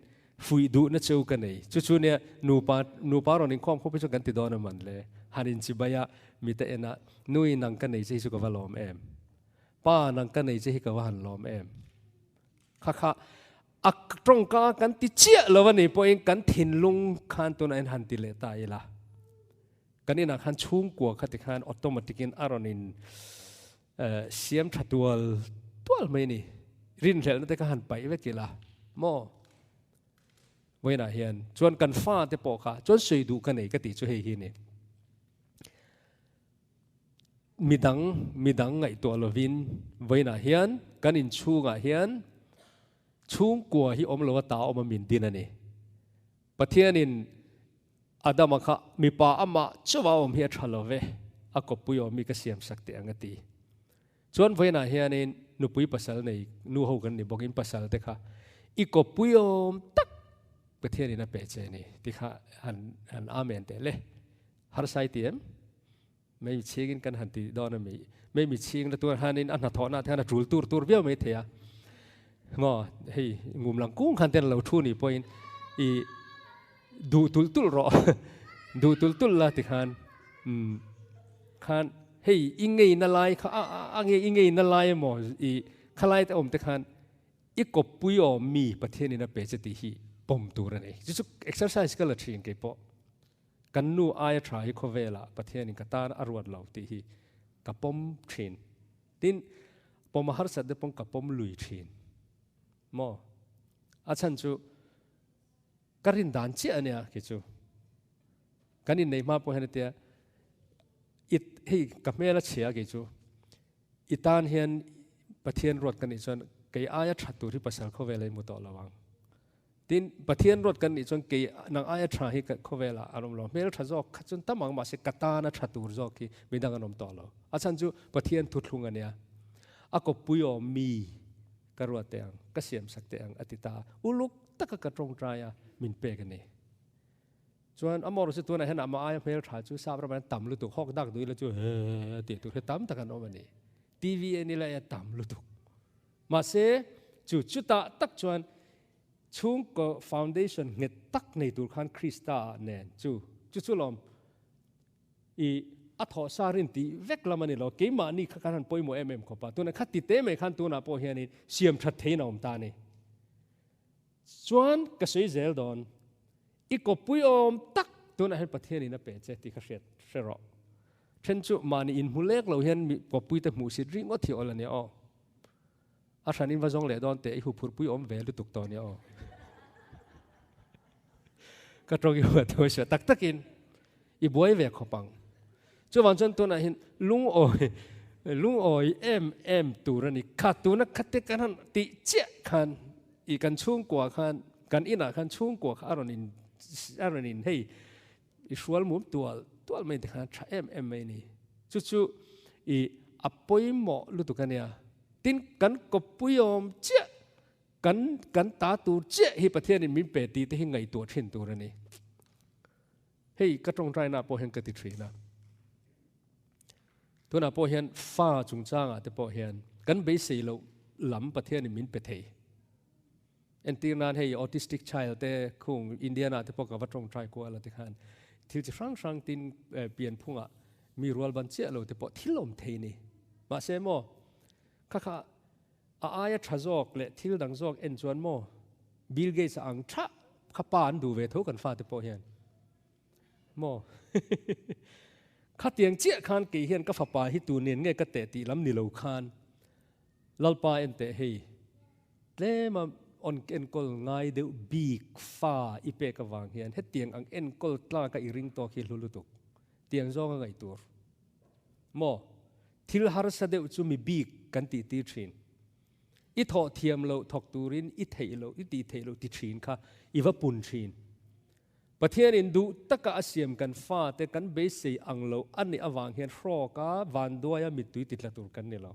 fuih duhna cheu ka nei. Chu chu nia nupa nupa rawn inkhawm khawp hi chu kan ti dawn a man le. Han inchibai a mite ena nui nang ka nei che hi chu ka va lawm em. Pa nang ka nei che hi ka va han lawm em. Kha kha a tawngka kan ti chiah lo a nih pawhin kan thinlung khan tunah hian han ti leh ta ila. Kan inah khan chhungkua kha tikhan automatic in a rawn in Siam tha tual tual mai ni. Rinhlelhna te kha han paih vek ila maw? Vawiinah hian chuan kan fate pawh kha chuan sawi duh ka nei ka tih chu hei hi a ni. Midang midang ngaihtuah lovin vawiinah hian kan inchhungah hian chhungkua hi awm lo ata awm a min din a ni. Pathianin Adama kha mipa amah chauha awm hi a tha lo ve, a kawppui awm hi ka siamsak teh ang a ti. Chuan vawiinah hianin nupui pasal nei nu ho kan ni bawk in pasal te kha i kawppui awm tak Pathianin a pe che ni ti kha han han amen teh le. Harsa i ti em? Mei mi chhingin kan han ti dawn a mi. Mei mi chhing la tuar hanin a hnathawhna te khan a tul tur tur viau mai thei a. Maw hei ngum lang kung khan ten lo thu ni pawhin i duh tul tul rawh duh tul tul la ti khan um khan hei i ngei na lai kha a a nge i ngei na lai emaw i khalai te awm te khan i kawppui awm mi Pathian in a pe che tih hi pawm tur a ni. Chu chu exercise ka la thin kei pawh. Kan nu aia tha hi khawvelah Pathian in ka tan a ruat lo tih hi ka pawm thin. Tin, pawm a harsat te pawm ka pawm lui thin. Maw? A chhan chu ka rin dan chiah a nia khi chu. Kan inneih hma pawh hian a tia, i hei ka hmel a chhia kei chu. I tan hian Pathian ruat ka nih chuan kei aia tha tur hi pasal khawvel a i hmu tawh lo ang. Tin, Pathian ruat kan nih chuan kei nang aia tha hi khawvelah an awm lo. Hmel tha zawk kha chuan tam ang mahse ka tana tha tur zawk hi midang an awm tawh lo. A chhan chu Pathian thuthlung a nia. A kawppui awm mi ka ruat teh ang, ka siamsak teh ang a ti ta. Uluk taka ka tawngtai a min pek a ni. Chuan amawr chu tunah hian amah aia hmel tha chu sap ramah hian tam lutuk, hawk dak duh ila chu he tih tur hi tam tak an awm a ni. TV en ila e tam lutuk. Mahse chu chutah tak chuan chhungkaw foundation nghet tak nei tur khan Krista ah nen chu chu chu lawm i a thawh sa rin tih vek lam a ni lo. Keimahni kha khan han pawimawh em em khawp a. Tunah kha ti te mai khan tunah pawh hianin siam that theiin a awm ta a ni. Chuan ka sawi zel dawn, i kawppui awm tak tunah hian Pathianin a pe che tih ka hriat hre rawh. Then chu mahni inhmu lek lo hian mi kawppuite hmuh sit ringawt hi awl a nia aw. A hran in va zawng leh dawn teh i huphurhpui awm ve lutuk tawh nia aw. Ka tawng i huat tho sia tak takin i buai ve khawp ang. Chuvang chuan tunah hian lungawi lungawi em em tur a ni. Kha tuna khate kan han tih chiah khan i kan chhungkua khan kan inah khan chhungkua kha a rawn in a rawn in hei i hrual mum tual tual mai te khan tha em em mai ni. Chu chu i a pawimawh lutuk a nia. Tin kan kawppui awm chiah kan kan ta tur chiah hi Pathianin min pe tih te hi ngaihtuah thin tur a ni. Hei ka tawngtaina pawh hian ka ti thin a. Tunah pawh hian fa chungchangah te pawh hian kan beisei loh lam Pathianin min pe thei. Entir nan hei autistic child te khung Indiana te pawh ka va tawngtai kual a ti khan thil chi hrang hrang tin pianphungah mi rual ban chiah lo te pawh thil awm thei ni. Mahse maw kha kha A aia tha zawk leh thil dang zawk en chuan maw Bill Gates a ang tha kha pa an duh ve tho kan fate pawh hian maw khatiang chiah khan kei hian ka fapa hi tu nen nge ka teh tih lam ni lo khan Lalpa en teh hei tlema on enkawl ngai deuh bik fa i pek avang hian hetiang ang enkawl tlaka i ring tawk hi hlu lutuk tiang zawnga ngaih tur Maw? Thil harsa deuh chu mi bik kan tih tir thin. I thawh thiam loh thawk turin i theih loh, i tih theih loh ti thin kha i va pun thin. Pathianin duh taka a siam kan fate kan beisei ang loh a nih avang hian hrawka vanduaia mittui ti tla tur kan ni lo.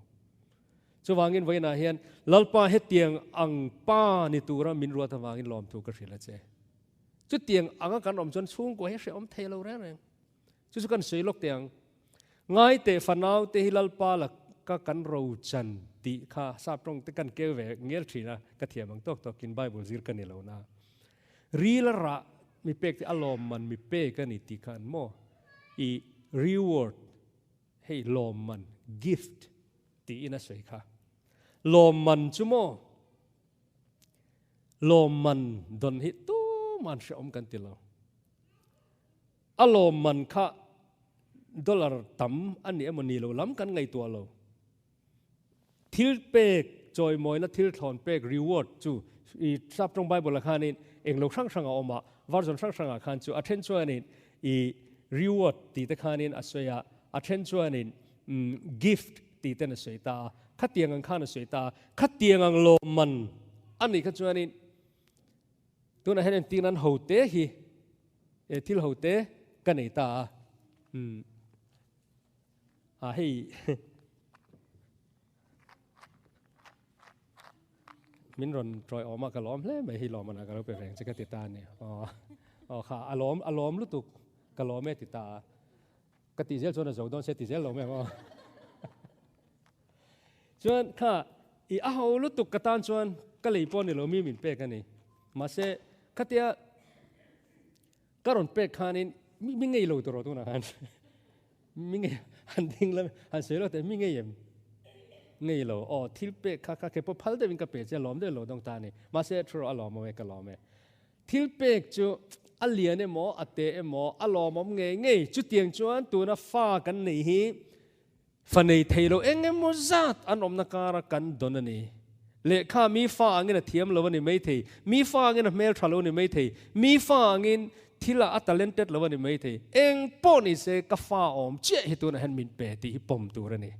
Chuvangin vawiinah hian Lalpa hetiang ang pa ni tura min ruat avangin lawmthu ka hrilh a che. Chutiang anga kan awm chuan chhungkua hi hrehawm thei lo reng reng. Chu chu kan sawi lawk teh ang. Ngai teh fanau te hi Lalpa la ka kan ro chan tih kha sap tawng te kan keu ve ngel thin a, ka thiam ang tawk tawkin Bible zir ka ni lo na. Ril a rah mi pek te a lawm man mi pek a ni tih khan maw i reward hei lawm man gift tiin a sawi kha. Lawm man chu maw lawm man dawn hi tuman hrehawm kan ti lo. A lawmman kha dollar tam a ni emaw ni lo lam kan ngaihtuah lo. Thil pek, chawimawina thil thlawn pek, reward, chu I Sap tawng Bible ah khanin eng lo hrang hrang a awm a, version hrang hrangah khan chu a then chuanin i reward tih te khanin a sawi a, a then chuanin gift tih ten a sawi ta a, khatiang ang khan a sawi ta a, khatiang ang lawmman a nih kha chuanin tunah hian entir nan ho te hi thil ho te ka nei ta a, a hei Min rawn tawi awm a, ka lawm hle mai hi lawm a ka lo pe reng che ka ti ta a ni. Aw, aw kha a lawm, a lawm lutuk, ka lawm e ti ta a. Ka tih zel chuan a zo dawn se ti zel lo mai ang aw. Chuan kha i a ho lutuk ka tan chuan ka lei pawh ni lo mi min pek a ni. Mahse khatia ka rawn pek khanin mi ngei lo tawh tunah khan. Mi ngei han ding lam han sawi lo teh mi ngei em? Ngei lo. Aw thil pek kha kha keipawh phal deuhin ka pe che a lawm deuh lo dawng ta a ni. Mahse thu rawh a lawm awm e ka lawm e. Thil pek chu a lian emaw a te emaw a lawmawm ngei ngei. Chutiang chuan tuna fa kan nei hi fa nei thei lo eng emaw zat an awmna kara kan dawn a ni. Lehkha mi fa angin a thiam lo a ni maithei, mi fa angin a hmel tha lo a ni maithei, mi fa angin thil ah a talented lo a ni maithei. Eng pawh ni se ka fa awm chiah hi tunah hian min pe tih hi pawm tur a ni.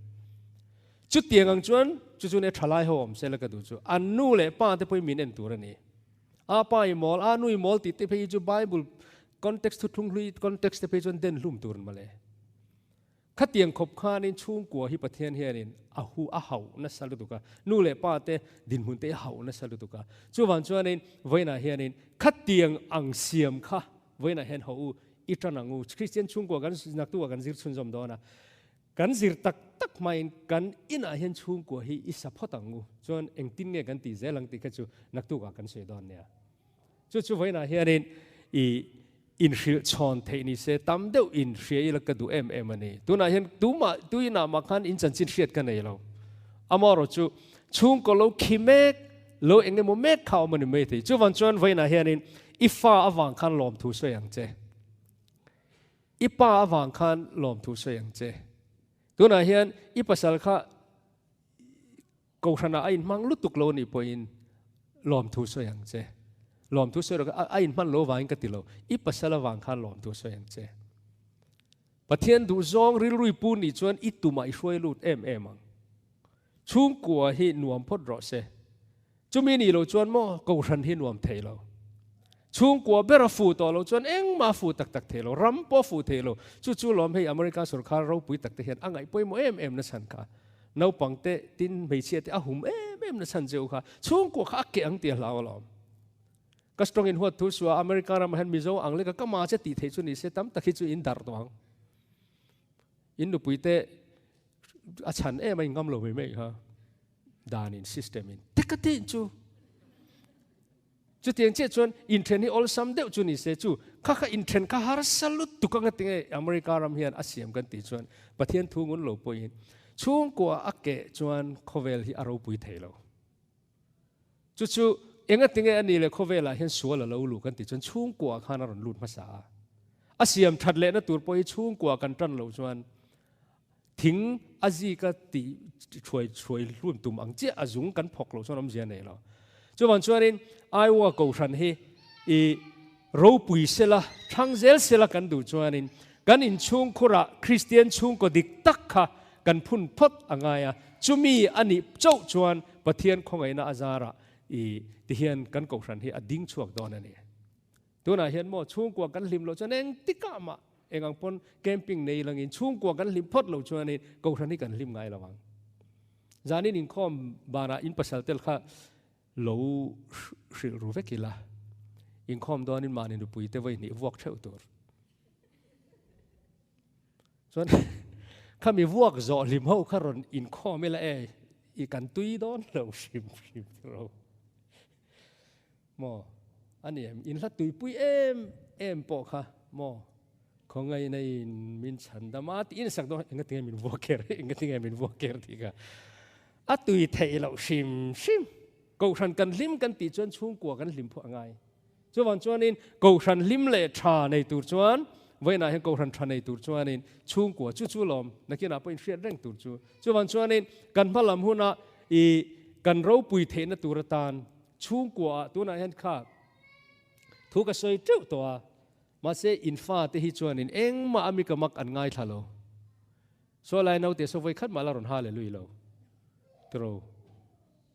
Chutiang ang chuan chu chu nia thalai ho awm se la ka duh chu an nu leh pa te pawhin min en tur a ni. A pa i mawl, a nu i mawl tih te phei hi chu Bible context thuthlung hlui context te phei chuan den hlum tur mawle. Khatiang khawp khanin chhungkua hi Pathian hianin a hu a hauh nasa lutuk a, nu leh pa te dinhmun te hi a hauh nasa lutuk a. Chuvang chuanin vawiinah hianin khatiang ang siam kha vawiinah hian haw u i tan ang u. Kristian chhungkua kan naktukah kan zir chhunzawm dawn a, kan zir tak tak hmain kan inah hian chhungkua hi i sa phawt ang u. Chuan engtin nge kan tih zel ang tih kha chu naktukah kan sawi dawn nia. Chu chu vawiinah hianin i inhrilh chhawn theih ni se tam deuh in hria ila ka duh em em a ni. Tunah hian tumah tuinah mah khan in chanchin hriat ka nei lo. Amaherawh chu chhungkaw lo khi mek, lo eng emaw mek kha awm a ni mai thei. Chuvang chuan vawiinah hianin i fa avang khan lawmthu sawi ang che. I pa avang khan lawmthu sawi ang che. Tunah hian i pasal kha Kohhranah a inhmang lutuk lo anih pawhin lawmthu sawi ang che. Lawmthu sawi rawh a inhman lo vangin ka ti lo. I pasal avang khan lawmthu sawi ang che. Pathian duhzawng rilrui pu nih chuan i tumah i hruai lut em em ang. Chhungkua hi nuam phawt rawh se. Chumi nih loh chuan maw Kohhran hi nuam thei lo. Chhungkua ber a fuh tawh loh chuan engmah a fuh tak tak thei lo, ram pawh a fuh thei lo. Chu chu lawm hei America sorkar ropui tak te hian a ngaih pawimawh em em na chhan kha. Naupang te tin hmeichhia te a hum em em na chhan cheu kha. Chhungkua kha a keh ang tih a hlau alawm. Ka strong in huat thu suah America ramah hian Mizo ang leka ka ma che tih theih chu ni se tam tak hi chu in darh tawh ang. In nupui te a chhan em a in ngam lo mai mai kha. Dan in system in te ka tih chu. Chutiang chiah chuan inthen hi awlsam deuh chu ni se chu kha kha inthen kha harsa lutuk anga tinge America ram hian a siam kan tih chuan Pathian thu ngun lo pawhin chhungkua a keh chuan khawvel hi a ropui thei lo. Chu chu enga tinge a ni le khawvelah hian sual a lo luh kan tih chuan chhungkua khan a rawn lut hmasa a. A siam that lehna tur pawh hi chhungkua kan tan loh chuan Thing a zika tih thuai thuai hlun tum ang chiah a zung kan phawk loh chuan awmzia nei lo. Chuvang chuanin Iowa Kohhran hi i ropui sela, thlang zel sela kan duh chuanin kan inchhungkhurah Kristian chhungkaw dik tak kha kan phun phawt a ngai a, chumi a nih chauh chuan Pathian khawngaihna a zarah i tihian kan Kohhran hi a ding chhuak dawn a ni. Tunah hian maw chhungkua kan hlim loh chuan engtikah mah eng ang pawn camping nei langin chhungkua kan hlim phawt loh chuanin Kohhran hi kan hlim ngai lo ang. Zanin inkhawm banah in pasal tel kha lo hrilh ru vek ila, inkhawm dawnin mahni nupui te vawi hnih vuak theuh tur. Chuan khami vuak zawh hlim ho kha rawn inkhawm ila e, i kan tui dawn lo hrim hrim ro. Maw? A ni em? In hla tuipui em em pawh kha maw? Khawngaihna in min chhan dam a tiin sak dawn enga tinge min vuak ker enga tinge min vuak ker tih kha a tui theih loh hrim hrim. Kohhran kan hlim kan tih chuan chhungkua kan hlim phuah a ngai. Chuvang chuanin kohhran hlim leh tha nei tur chuan vawiinah hian kohhran tha nei tur chuanin chhungkua chu chu lawm nakinah pawh inhriat reng tur chu. Chuvang chuanin kan hmalam huna i kan ropui theihna tur atan. Chhungkua ah tunah hian kha thu ka sawi teuh tawh a, mahse in fate hi chuanin engmah a mika mak an ngaithla lo. Saw lai naute saw vawi khat mah la rawn hallelui lo. Tiro.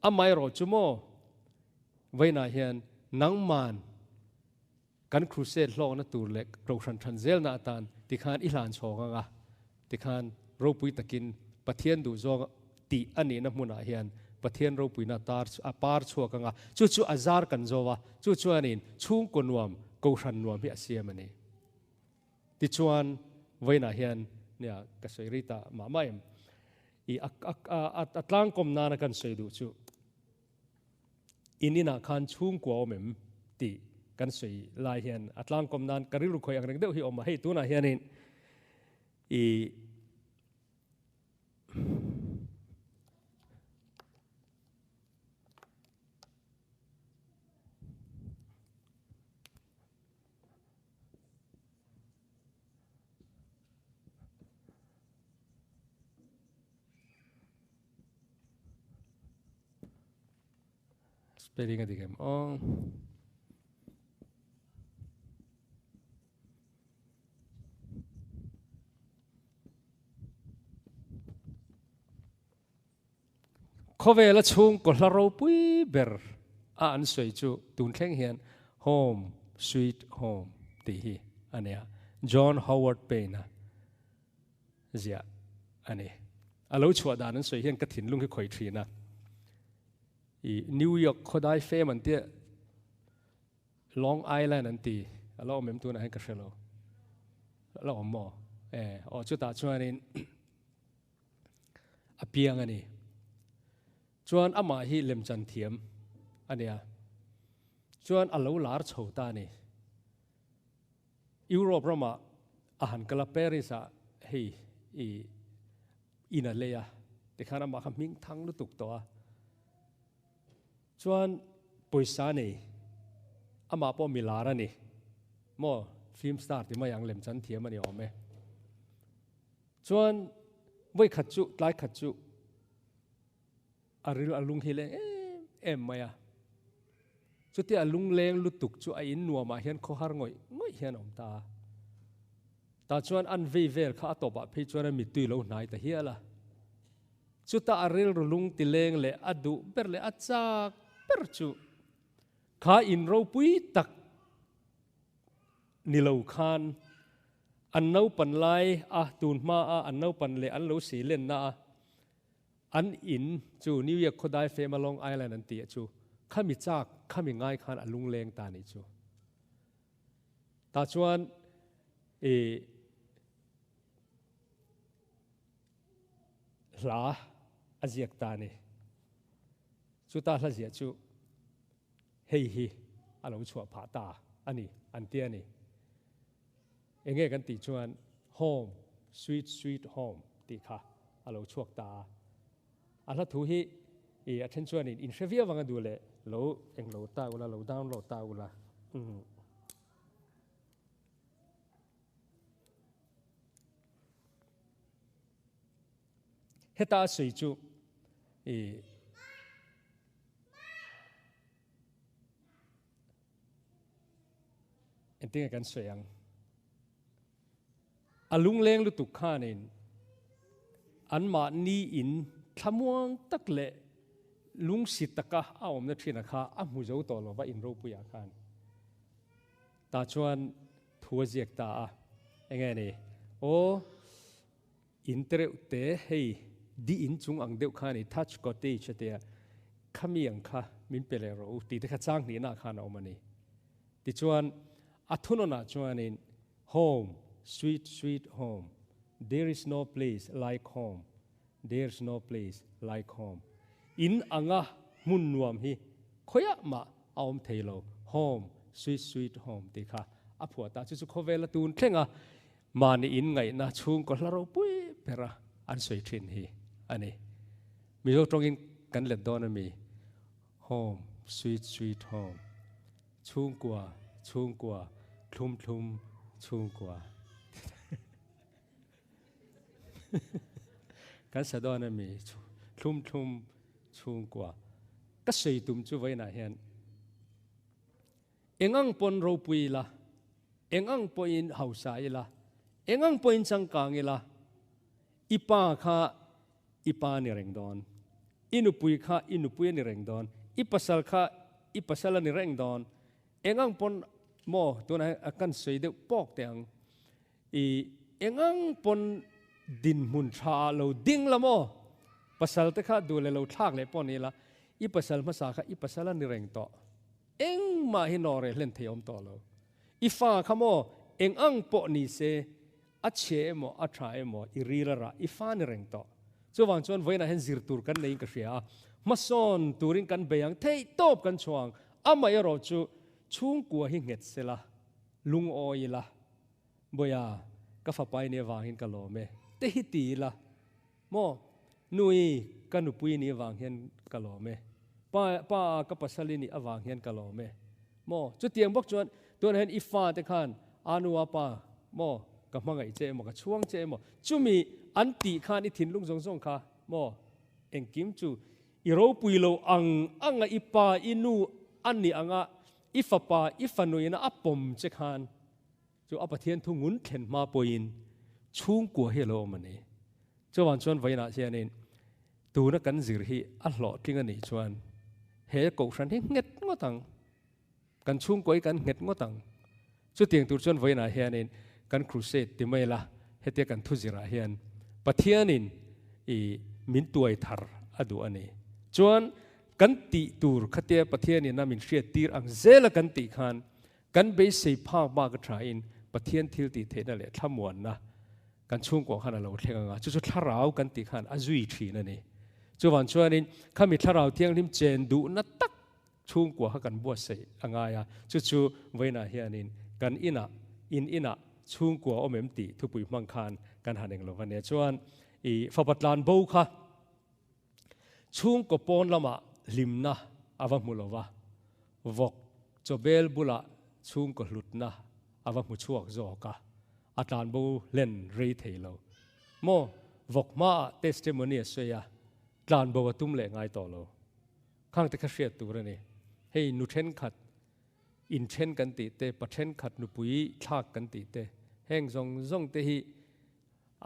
Amaherawh chu maw vawiinah hian nangman kan crusade hlawkna tur leh kohhran than zelna atan tikhan i hlan chhawng ang a, tikhan ropui takin Pathian duhzawng tih a nihna hmunah hian Pathian ropuina tar a par chhuak ang a, chu chu a zar kan zo a, chu chuanin chhungkaw nuam, kohhran nuam hi a siam a ni. Tichuan vawiinah hian nia ka sawi rei ta mah mah em? I a a a tlangkawm nana kan sawi duh chu. In inah khan chhungkua awm em tih kan sawi lai hian a tlangkawm nan ka rilru khawih ang reng deuh hi awm a, hei tunah hianin i Spelling a dik em aw. Khawvela chhungkaw hla ropui ber a an sawi chu tun thleng hian Home Sweet Home tih hi a nia. John Howard Payne-a ziah a ni. A lo chhuah dan an sawi hian ka thinlung hi khawih thin a. I New York khawdai fem an tia Long Island an ti. A la awm em tunah hian ka hre lo. A la awm maw? E, aw chutah chuanin a piang a ni. Chuan amah hi lemchan thiam a nia. Chuan a lo lar chho ta a ni. Europe ramah a han kal a, Paris ah hei i in a lei a, tikhan amah kha hming thang lutuk tawh a. Chuan pawisa nei, amah pawh milar a ni maw, film star ti mai ang lem chan thiam a ni awm e. Chuan vawi khat chu, tlai khat chu A ril a lung hi leng em em mai a. Chutia a lungleng lutuk chu a in nuamah hian khawhar ngawih ngawih hian a awm ta a. Tah chuan an vei vel kha a tawpah phei chuan a mittui lo hnai ta hial a. Chuta a rilru lung ti leng leh a duh ber leh a chak ber chu kha in ropui tak ni lo khan an naupan lai a tun hma a an naupan leh an lo si lenna a An in chu New York khawdai fema Long Island an tih chu khami chak khami ngai khan a lungleng ta nih chu. Tah chuan i hla a ziak ta ni. Chuta hla ziah chu hei hi a lo chhuah phah ta a ni an ti a ni. Enge kan tih chuan Home, sweet sweet home tih kha a lo chhuak ta a. A hla thu hi i a then chuanin in hre viau ang a duh leh lo eng lo ta ula, lo download ta ula. Heta a sawi chu i Engtinge kan sawi ang? A lungleng lutuk khanin anmahni in thlamuang tak leh lungsi taka a awmna thin kha a hmu zo tawh lo va in ropuiah khan. Tah chuan thu a ziak ta a, enge ni? Aw, in te reuh te hei di in chung ang deuh kha a ni, thatch cottage a tia, khami ang kha min pe leh rawh u tih te kha chang hnihna khan a awm a ni. Tichuan a thunawnah chuanin Home, sweet sweet home, there is no place like home, there's no place like home. In anga hmun nuam hi khawiah mah a awm thei lo, home, sweet sweet home tih kha a phuah ta. Chu chu khawvela tun thlenga Mahni in ngaihna chhungkaw hla ropui bera an sawi thin hi a ni. Mizo tawngin kan let dawn a mi? Home, sweet sweet home. Chhungkua, chhungkua, thlum thlum, chhungkua. Kan sa dawn a mi? Thlum thlum, chhungkua. Ka sawi tum chu vawiinah hian. Eng ang pawn ropui ila, eng ang pawhin hausa ila, eng ang pawhin changkang ila, i pa kha i pa a ni reng dawn, i nupui kha i nupui a ni reng dawn, i pasal kha i pasal a ni reng dawn. Eng ang pawn maw tunah hian a kan sawi deuh pawk teh ang. I eng ang pawn dinhmun tha ah lo ding la maw? Pasal te kha duh leh lo thlak leh pawh ni la, i pasal hmasa kha i pasal a ni reng tawh. Engmah hi nawh reh hlen thei awm tawh lo. I fa kha maw eng ang pawh ni se, a chhe emaw a tha emaw i ril a rah i fa ni reng tawh. Chuvang chuan vawiinah hian zir tur kan neiin ka hria a, hmasawn turin kan bei ang, theihtawp kan chhuah ang. Amaherawh chu chhungkua hi nghet sela, lungawi ila. Bawiha, ka fapa i nih avangin ka lawm e, te hi ti ila. Maw? Nui, ka nupui i nih avang hian ka lawm e. Pa, pa ka pasal i nih avang hian ka lawm e. Maw? Chutiang bawk chuan tunah hian i fate khan anu a pa, maw, ka hmangaih che emaw, ka chhuang che emaw, chumi an tih khan i thinlung zawng zawng kha, maw, engkim chu i ropui lo ang anga i pa, i nu a nih anga i fapa, i fanuina a pawm che khan, Chu a Pathian thu ngun thlen hma pawhin chhungkua hi a lo awm a ni. Chuvang chuan vawiinah hianin tuna kan zir hi a hlawhtling a nih chuan he kohhran hi nghet ngawt ang, kan chhungkua hi kan nghet ngawt ang. Chutiang tur chuan vawiinah hianin kan crusade ti mai la, hetia kan thu zirah hian Pathianin i min tuai thar a duh a ni. Chuan kan tih tur khatia Pathianin a min hriattir ang zela kan tih khan Kan beisei phak bak a thain Pathian thil tih theihna leh thlamuanna kan chhungkuah khan a lo thleng ang a, chu chu thlarau kan tih khan a zui thin a ni. Chuvang chuanin khami thlarau thianghlim chen duhna tak chhungkuah kha kan buatsaih a ngai a, chu chu vawiinah hianin kan inah, in inah chhungkua awm em tih thupui hmang khan kan han eng lo va nia. Chuan i fapa tlan bo kha Chhungkaw pawn lamah hlimna a va hmu lo va, vawk chawbel bulah chhungkaw hlutna a va hmu chhuak zawk a, a tlanbo hlen rei thei lo. Maw, vawk hmaah testimony a sawi a, tlanbo a tum leh ngai tawh lo. Khangte kha hriat tur a ni. Hei nu thenkhat inthen kan tih te, pa thenkhat nupui thlak kan tih te, heng zawng zawng te hi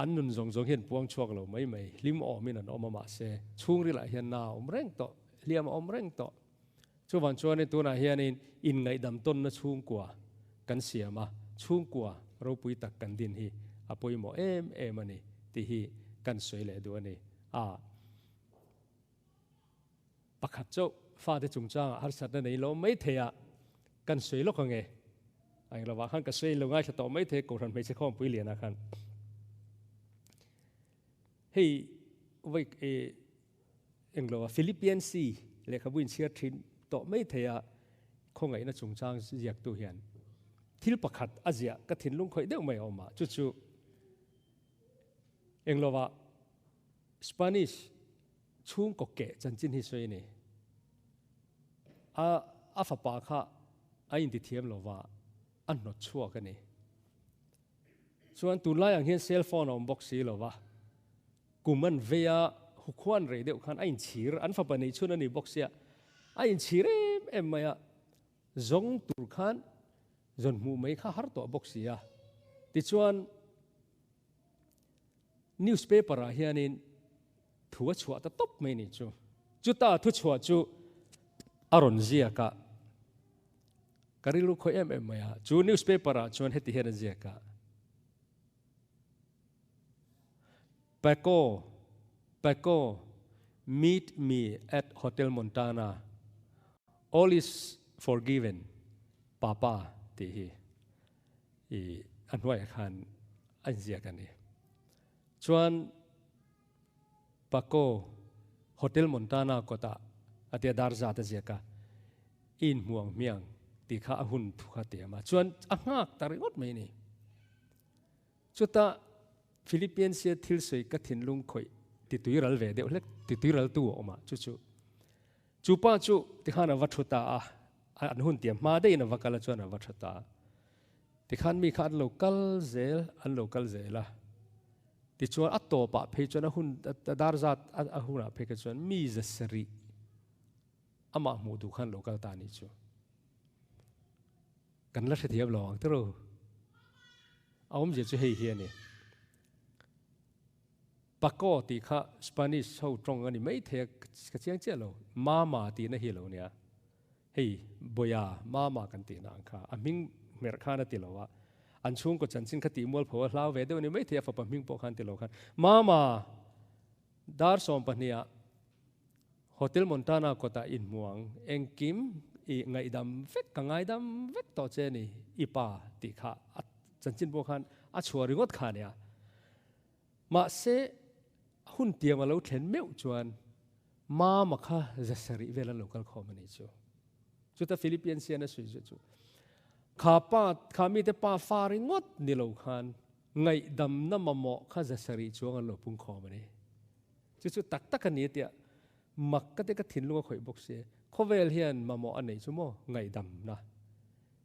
An nun zawng zawng hian puang chhuak lo mai mai, hlim awmin an awm a mahse chhungrilah hian na a awm reng tawh, hliam a awm reng tawh. Chuvang chuanin tunah hianin inngaihdam tawnna chhungkua kan siam a, chhungkua ropui tak kan din hi a pawimawh em em a ni tih hi kan sawi leh duh a ni. A Pakhat chauh fate chungchangah harsatna nei lo mai thei a, kan sawi lawk ang e. A eng lovah khan ka sawi lo ngaithla tawh mai thei Kohhran hmeichhe khawmpui lianah khan. Hei vawi e eng lova Philippian si lehkhabu inchhiar thin tawh mai thei a khawngaihna chungchang ziaktu hian thil pakhat a ziah ka thinlung khawih deuh mai a awm a, chu chu eng lova Spanish Chhungkaw keh chanchin hi sawi a ni. A a fapa kha a intithiam lo va, a hnawt chhuak a ni. Chuan tunlai ang hian cell phone a awm bawk si lo va, kum an vei a, hukhuan rei deuh khan a inchhir, an fapa neih chhun a ni bawk sia, a inchhir em em mai a, zawng tur khan zawn hmuh mai kha har tawh bawk si a. Tichuan. Newspaper ah hianin thu a chhuah ta tawp mai ni chu. Chuta thu chhuah chu a rawn ziak a, ka rilru khawi em em mai a. Chu newspaper ah chuan heti hian a ziak a, Paco, Paco, meet me at Hotel Montana. All is forgiven, Papa tih hi. I a hnuaiah khan a inziak a ni. Chuan Paco Hotel Montana kawtah a tia dar zat a ziak a, i inhmu ang hmiang tih kha a hun thu kha a tiam a. Chuan a nghak ta ringawt mai a ni. Chutah Philippians-ia thil sawi ka thinlung khawih ti tuiral ve deuh hlek, ti tuiraltu a awm a, chu chu Chu pa chu tikhan a va thu ta a, an hun tiam hma deihin a va kal a chuan a va thu ta a. Tikhan mi kha an lo kal zel, an lo kal zel a. Tichuan a tawpah phei chuan a hun a dar zat a hunah phei kha chuan mi za sarih amah hmuh duh khan lo kal ta a nih chu. Kan la hrethiam lo ang tiraw? A awmzia chu hei hi a ni. Paco tih kha Spanish ho tawng a ni mai thei a, ka chiang chiah lo. Mama tihna hi a lo nia. Hei Boya, Mama kan tihna ang kha. A hming hmerh khan a ti lo a. An chhungkaw chanchin kha tih mual pho a hlau ve deuh a ni mai thei a, fapa hming pawh khan ti lo khan. Mama! Dar sawmpahniha Hotel Montana kawtah inhmu ang, engkim i ngaihdam vek, ka ngaidam vek tawh che ni, i pa tih kha a chanchin pawh khan a chhuah ringawt kha ania. Mahse, hun tiang a lo thlen meuh chuan Mama kha zasarih vel an lo kal khawm a ni chu. Chuta Philippians hian a sawi zet chu, kha pa, kha mite pa fa ringawt ni lo khan Ngaihdamna mamawh kha zasarih chuang an lo pung khawm a ni. Chu chu tak tak a ni tia mak ka te ka thinlung a khawih bawk si. Khawvel hian mamawh a neih chu maw ngaihdamna.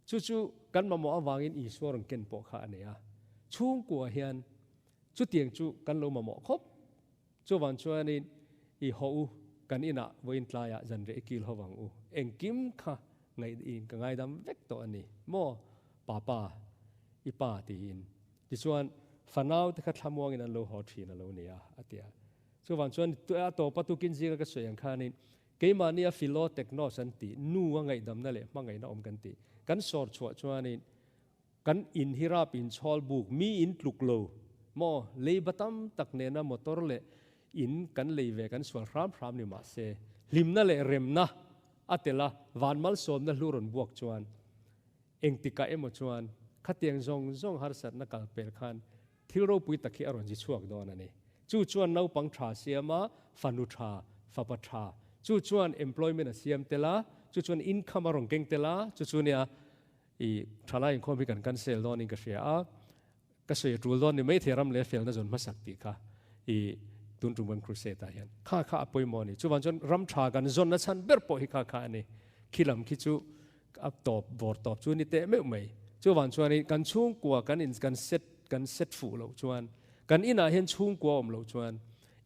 Chu chu kan mamawh avangin Isua rawn ken pawh kha a nei a. Chhungkua hian chutiang chu kan lo mamawh khawp. Chuvang chuanin i haw u, kan inah vawiin tlaiah zanriah i kil ho vang u. Engkim kha ngaih ka ngaidam vek tawh a ni maw Papa, i pa tiin. Tichuan fanau te kha thlamuangin an lo haw thin a lo ni a, a ti a. Chuvang chuan a tawpa tukin zinga ka sawi ang khanin keimahnia philotechnos an tih, nu a ngaihdamna leh hmangaihna awm kan tih, kan sawr chhuah chuanin Kan in hi rap in chhawl buk, mi in tluk lo maw? Leiba tam tak nena motor leh in kan lei ve kan sual hram hram ni mah se, hlimna leh remna a tel a, van malsawmna hlu rawn buak chuan engtikah emaw chuan khatiang zawng zawng harsatna kal pel khan thil ropui tak hi a rawn zi chhuak dawn a ni. Chu chuan naupang tha siam a, fanu tha, fapa tha, chu chuan employment a siam tel a, chu chuan income a rawn keng tel a, chu chu nia I thalai inkhawm hi kan cancel dawn in ka hria a, ka sawi a tul dawn ni maithei ram leh felna zawn hmasak tih kha i tun tum kan crusade ah hian kha kha a pawimawh a ni. Chuvang chuan ram tha kan zawnna chhan ber pawh hi kha kha a ni. Khi lam khi chu a tawp vawr tawp chu ni teh meuh mai. Chuvang chuanin kan chhungkua kan in kan set kan set fuh loh chuan kan inah hian chhungkua awm loh chuan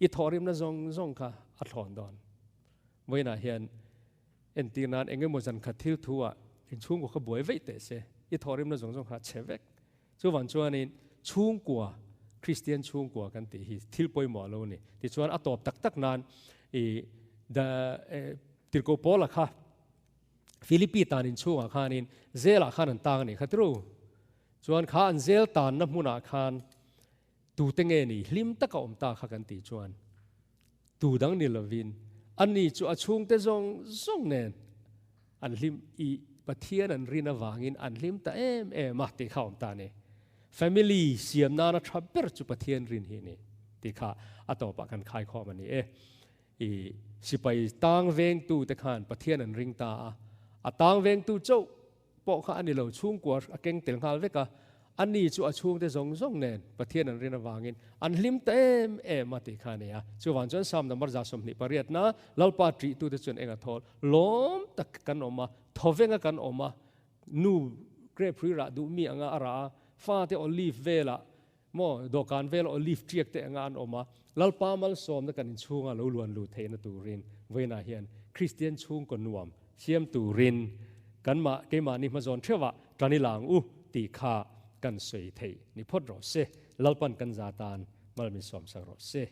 i thawhrimna zawng zawng kha a thlawn dawn. Vawiinah hian Entir nan eng emaw zan khat thil thu ah in chhungkua kha buai veih teh se, i thawhrimna zawng zawng kha a chhe vek. Chuvang chuanin chhungkua, Kristian chhungkua kan tih hi thil pawimawh lo a ni. Tichuan a tawp tak tak nan i da Tirhkoh Paula kha Philippi tan inchhungah khanin zelah khan an tang a nih kha tru. Chuan kha an zel tanna hmunah khan Tute nge ni hlim taka awm ta kha kan tih chuan tu dang ni lovin ani chu a chhungte zawng zawng nen an hlim i Pathian an rin avangin an hlim ta em em a tih kha awm ta a ni. Family siam nana tha ber chu Pathian rin hi a ni tih kha a tawpah kan khaikhawm a ni e. I sipai tang vengtute khan Pathian an ring ta a, a tang vengtu chauh pawh kha a ni lo, chhungkua a keng tel nghal vek a, a ni chu a chhungte zawng zawng nen Pathian an rin avangin an hlim ta em em a tih kha a ni a. Chuvang chuan Psalm number 28 na Lalpa ṭihtute chuan eng a thawl? Lawm tak kan awm a, thawvenga kan awm a, nu grape hrui rah duh mi anga a rah a, fate olive velah maw dawhkan vela olive ṭiak te anga an awm a, Lalpa malsawmna kan inchhunga lo luan lut theihna turin vawiinah hian Kristian chhungkaw nuam siam turin kanmah keimahni hmazawn theuhah tan i lang u tih kha kan sawi theih ni phawt rawh se. Lalpan kan za tan mal min sawmsak rawh se.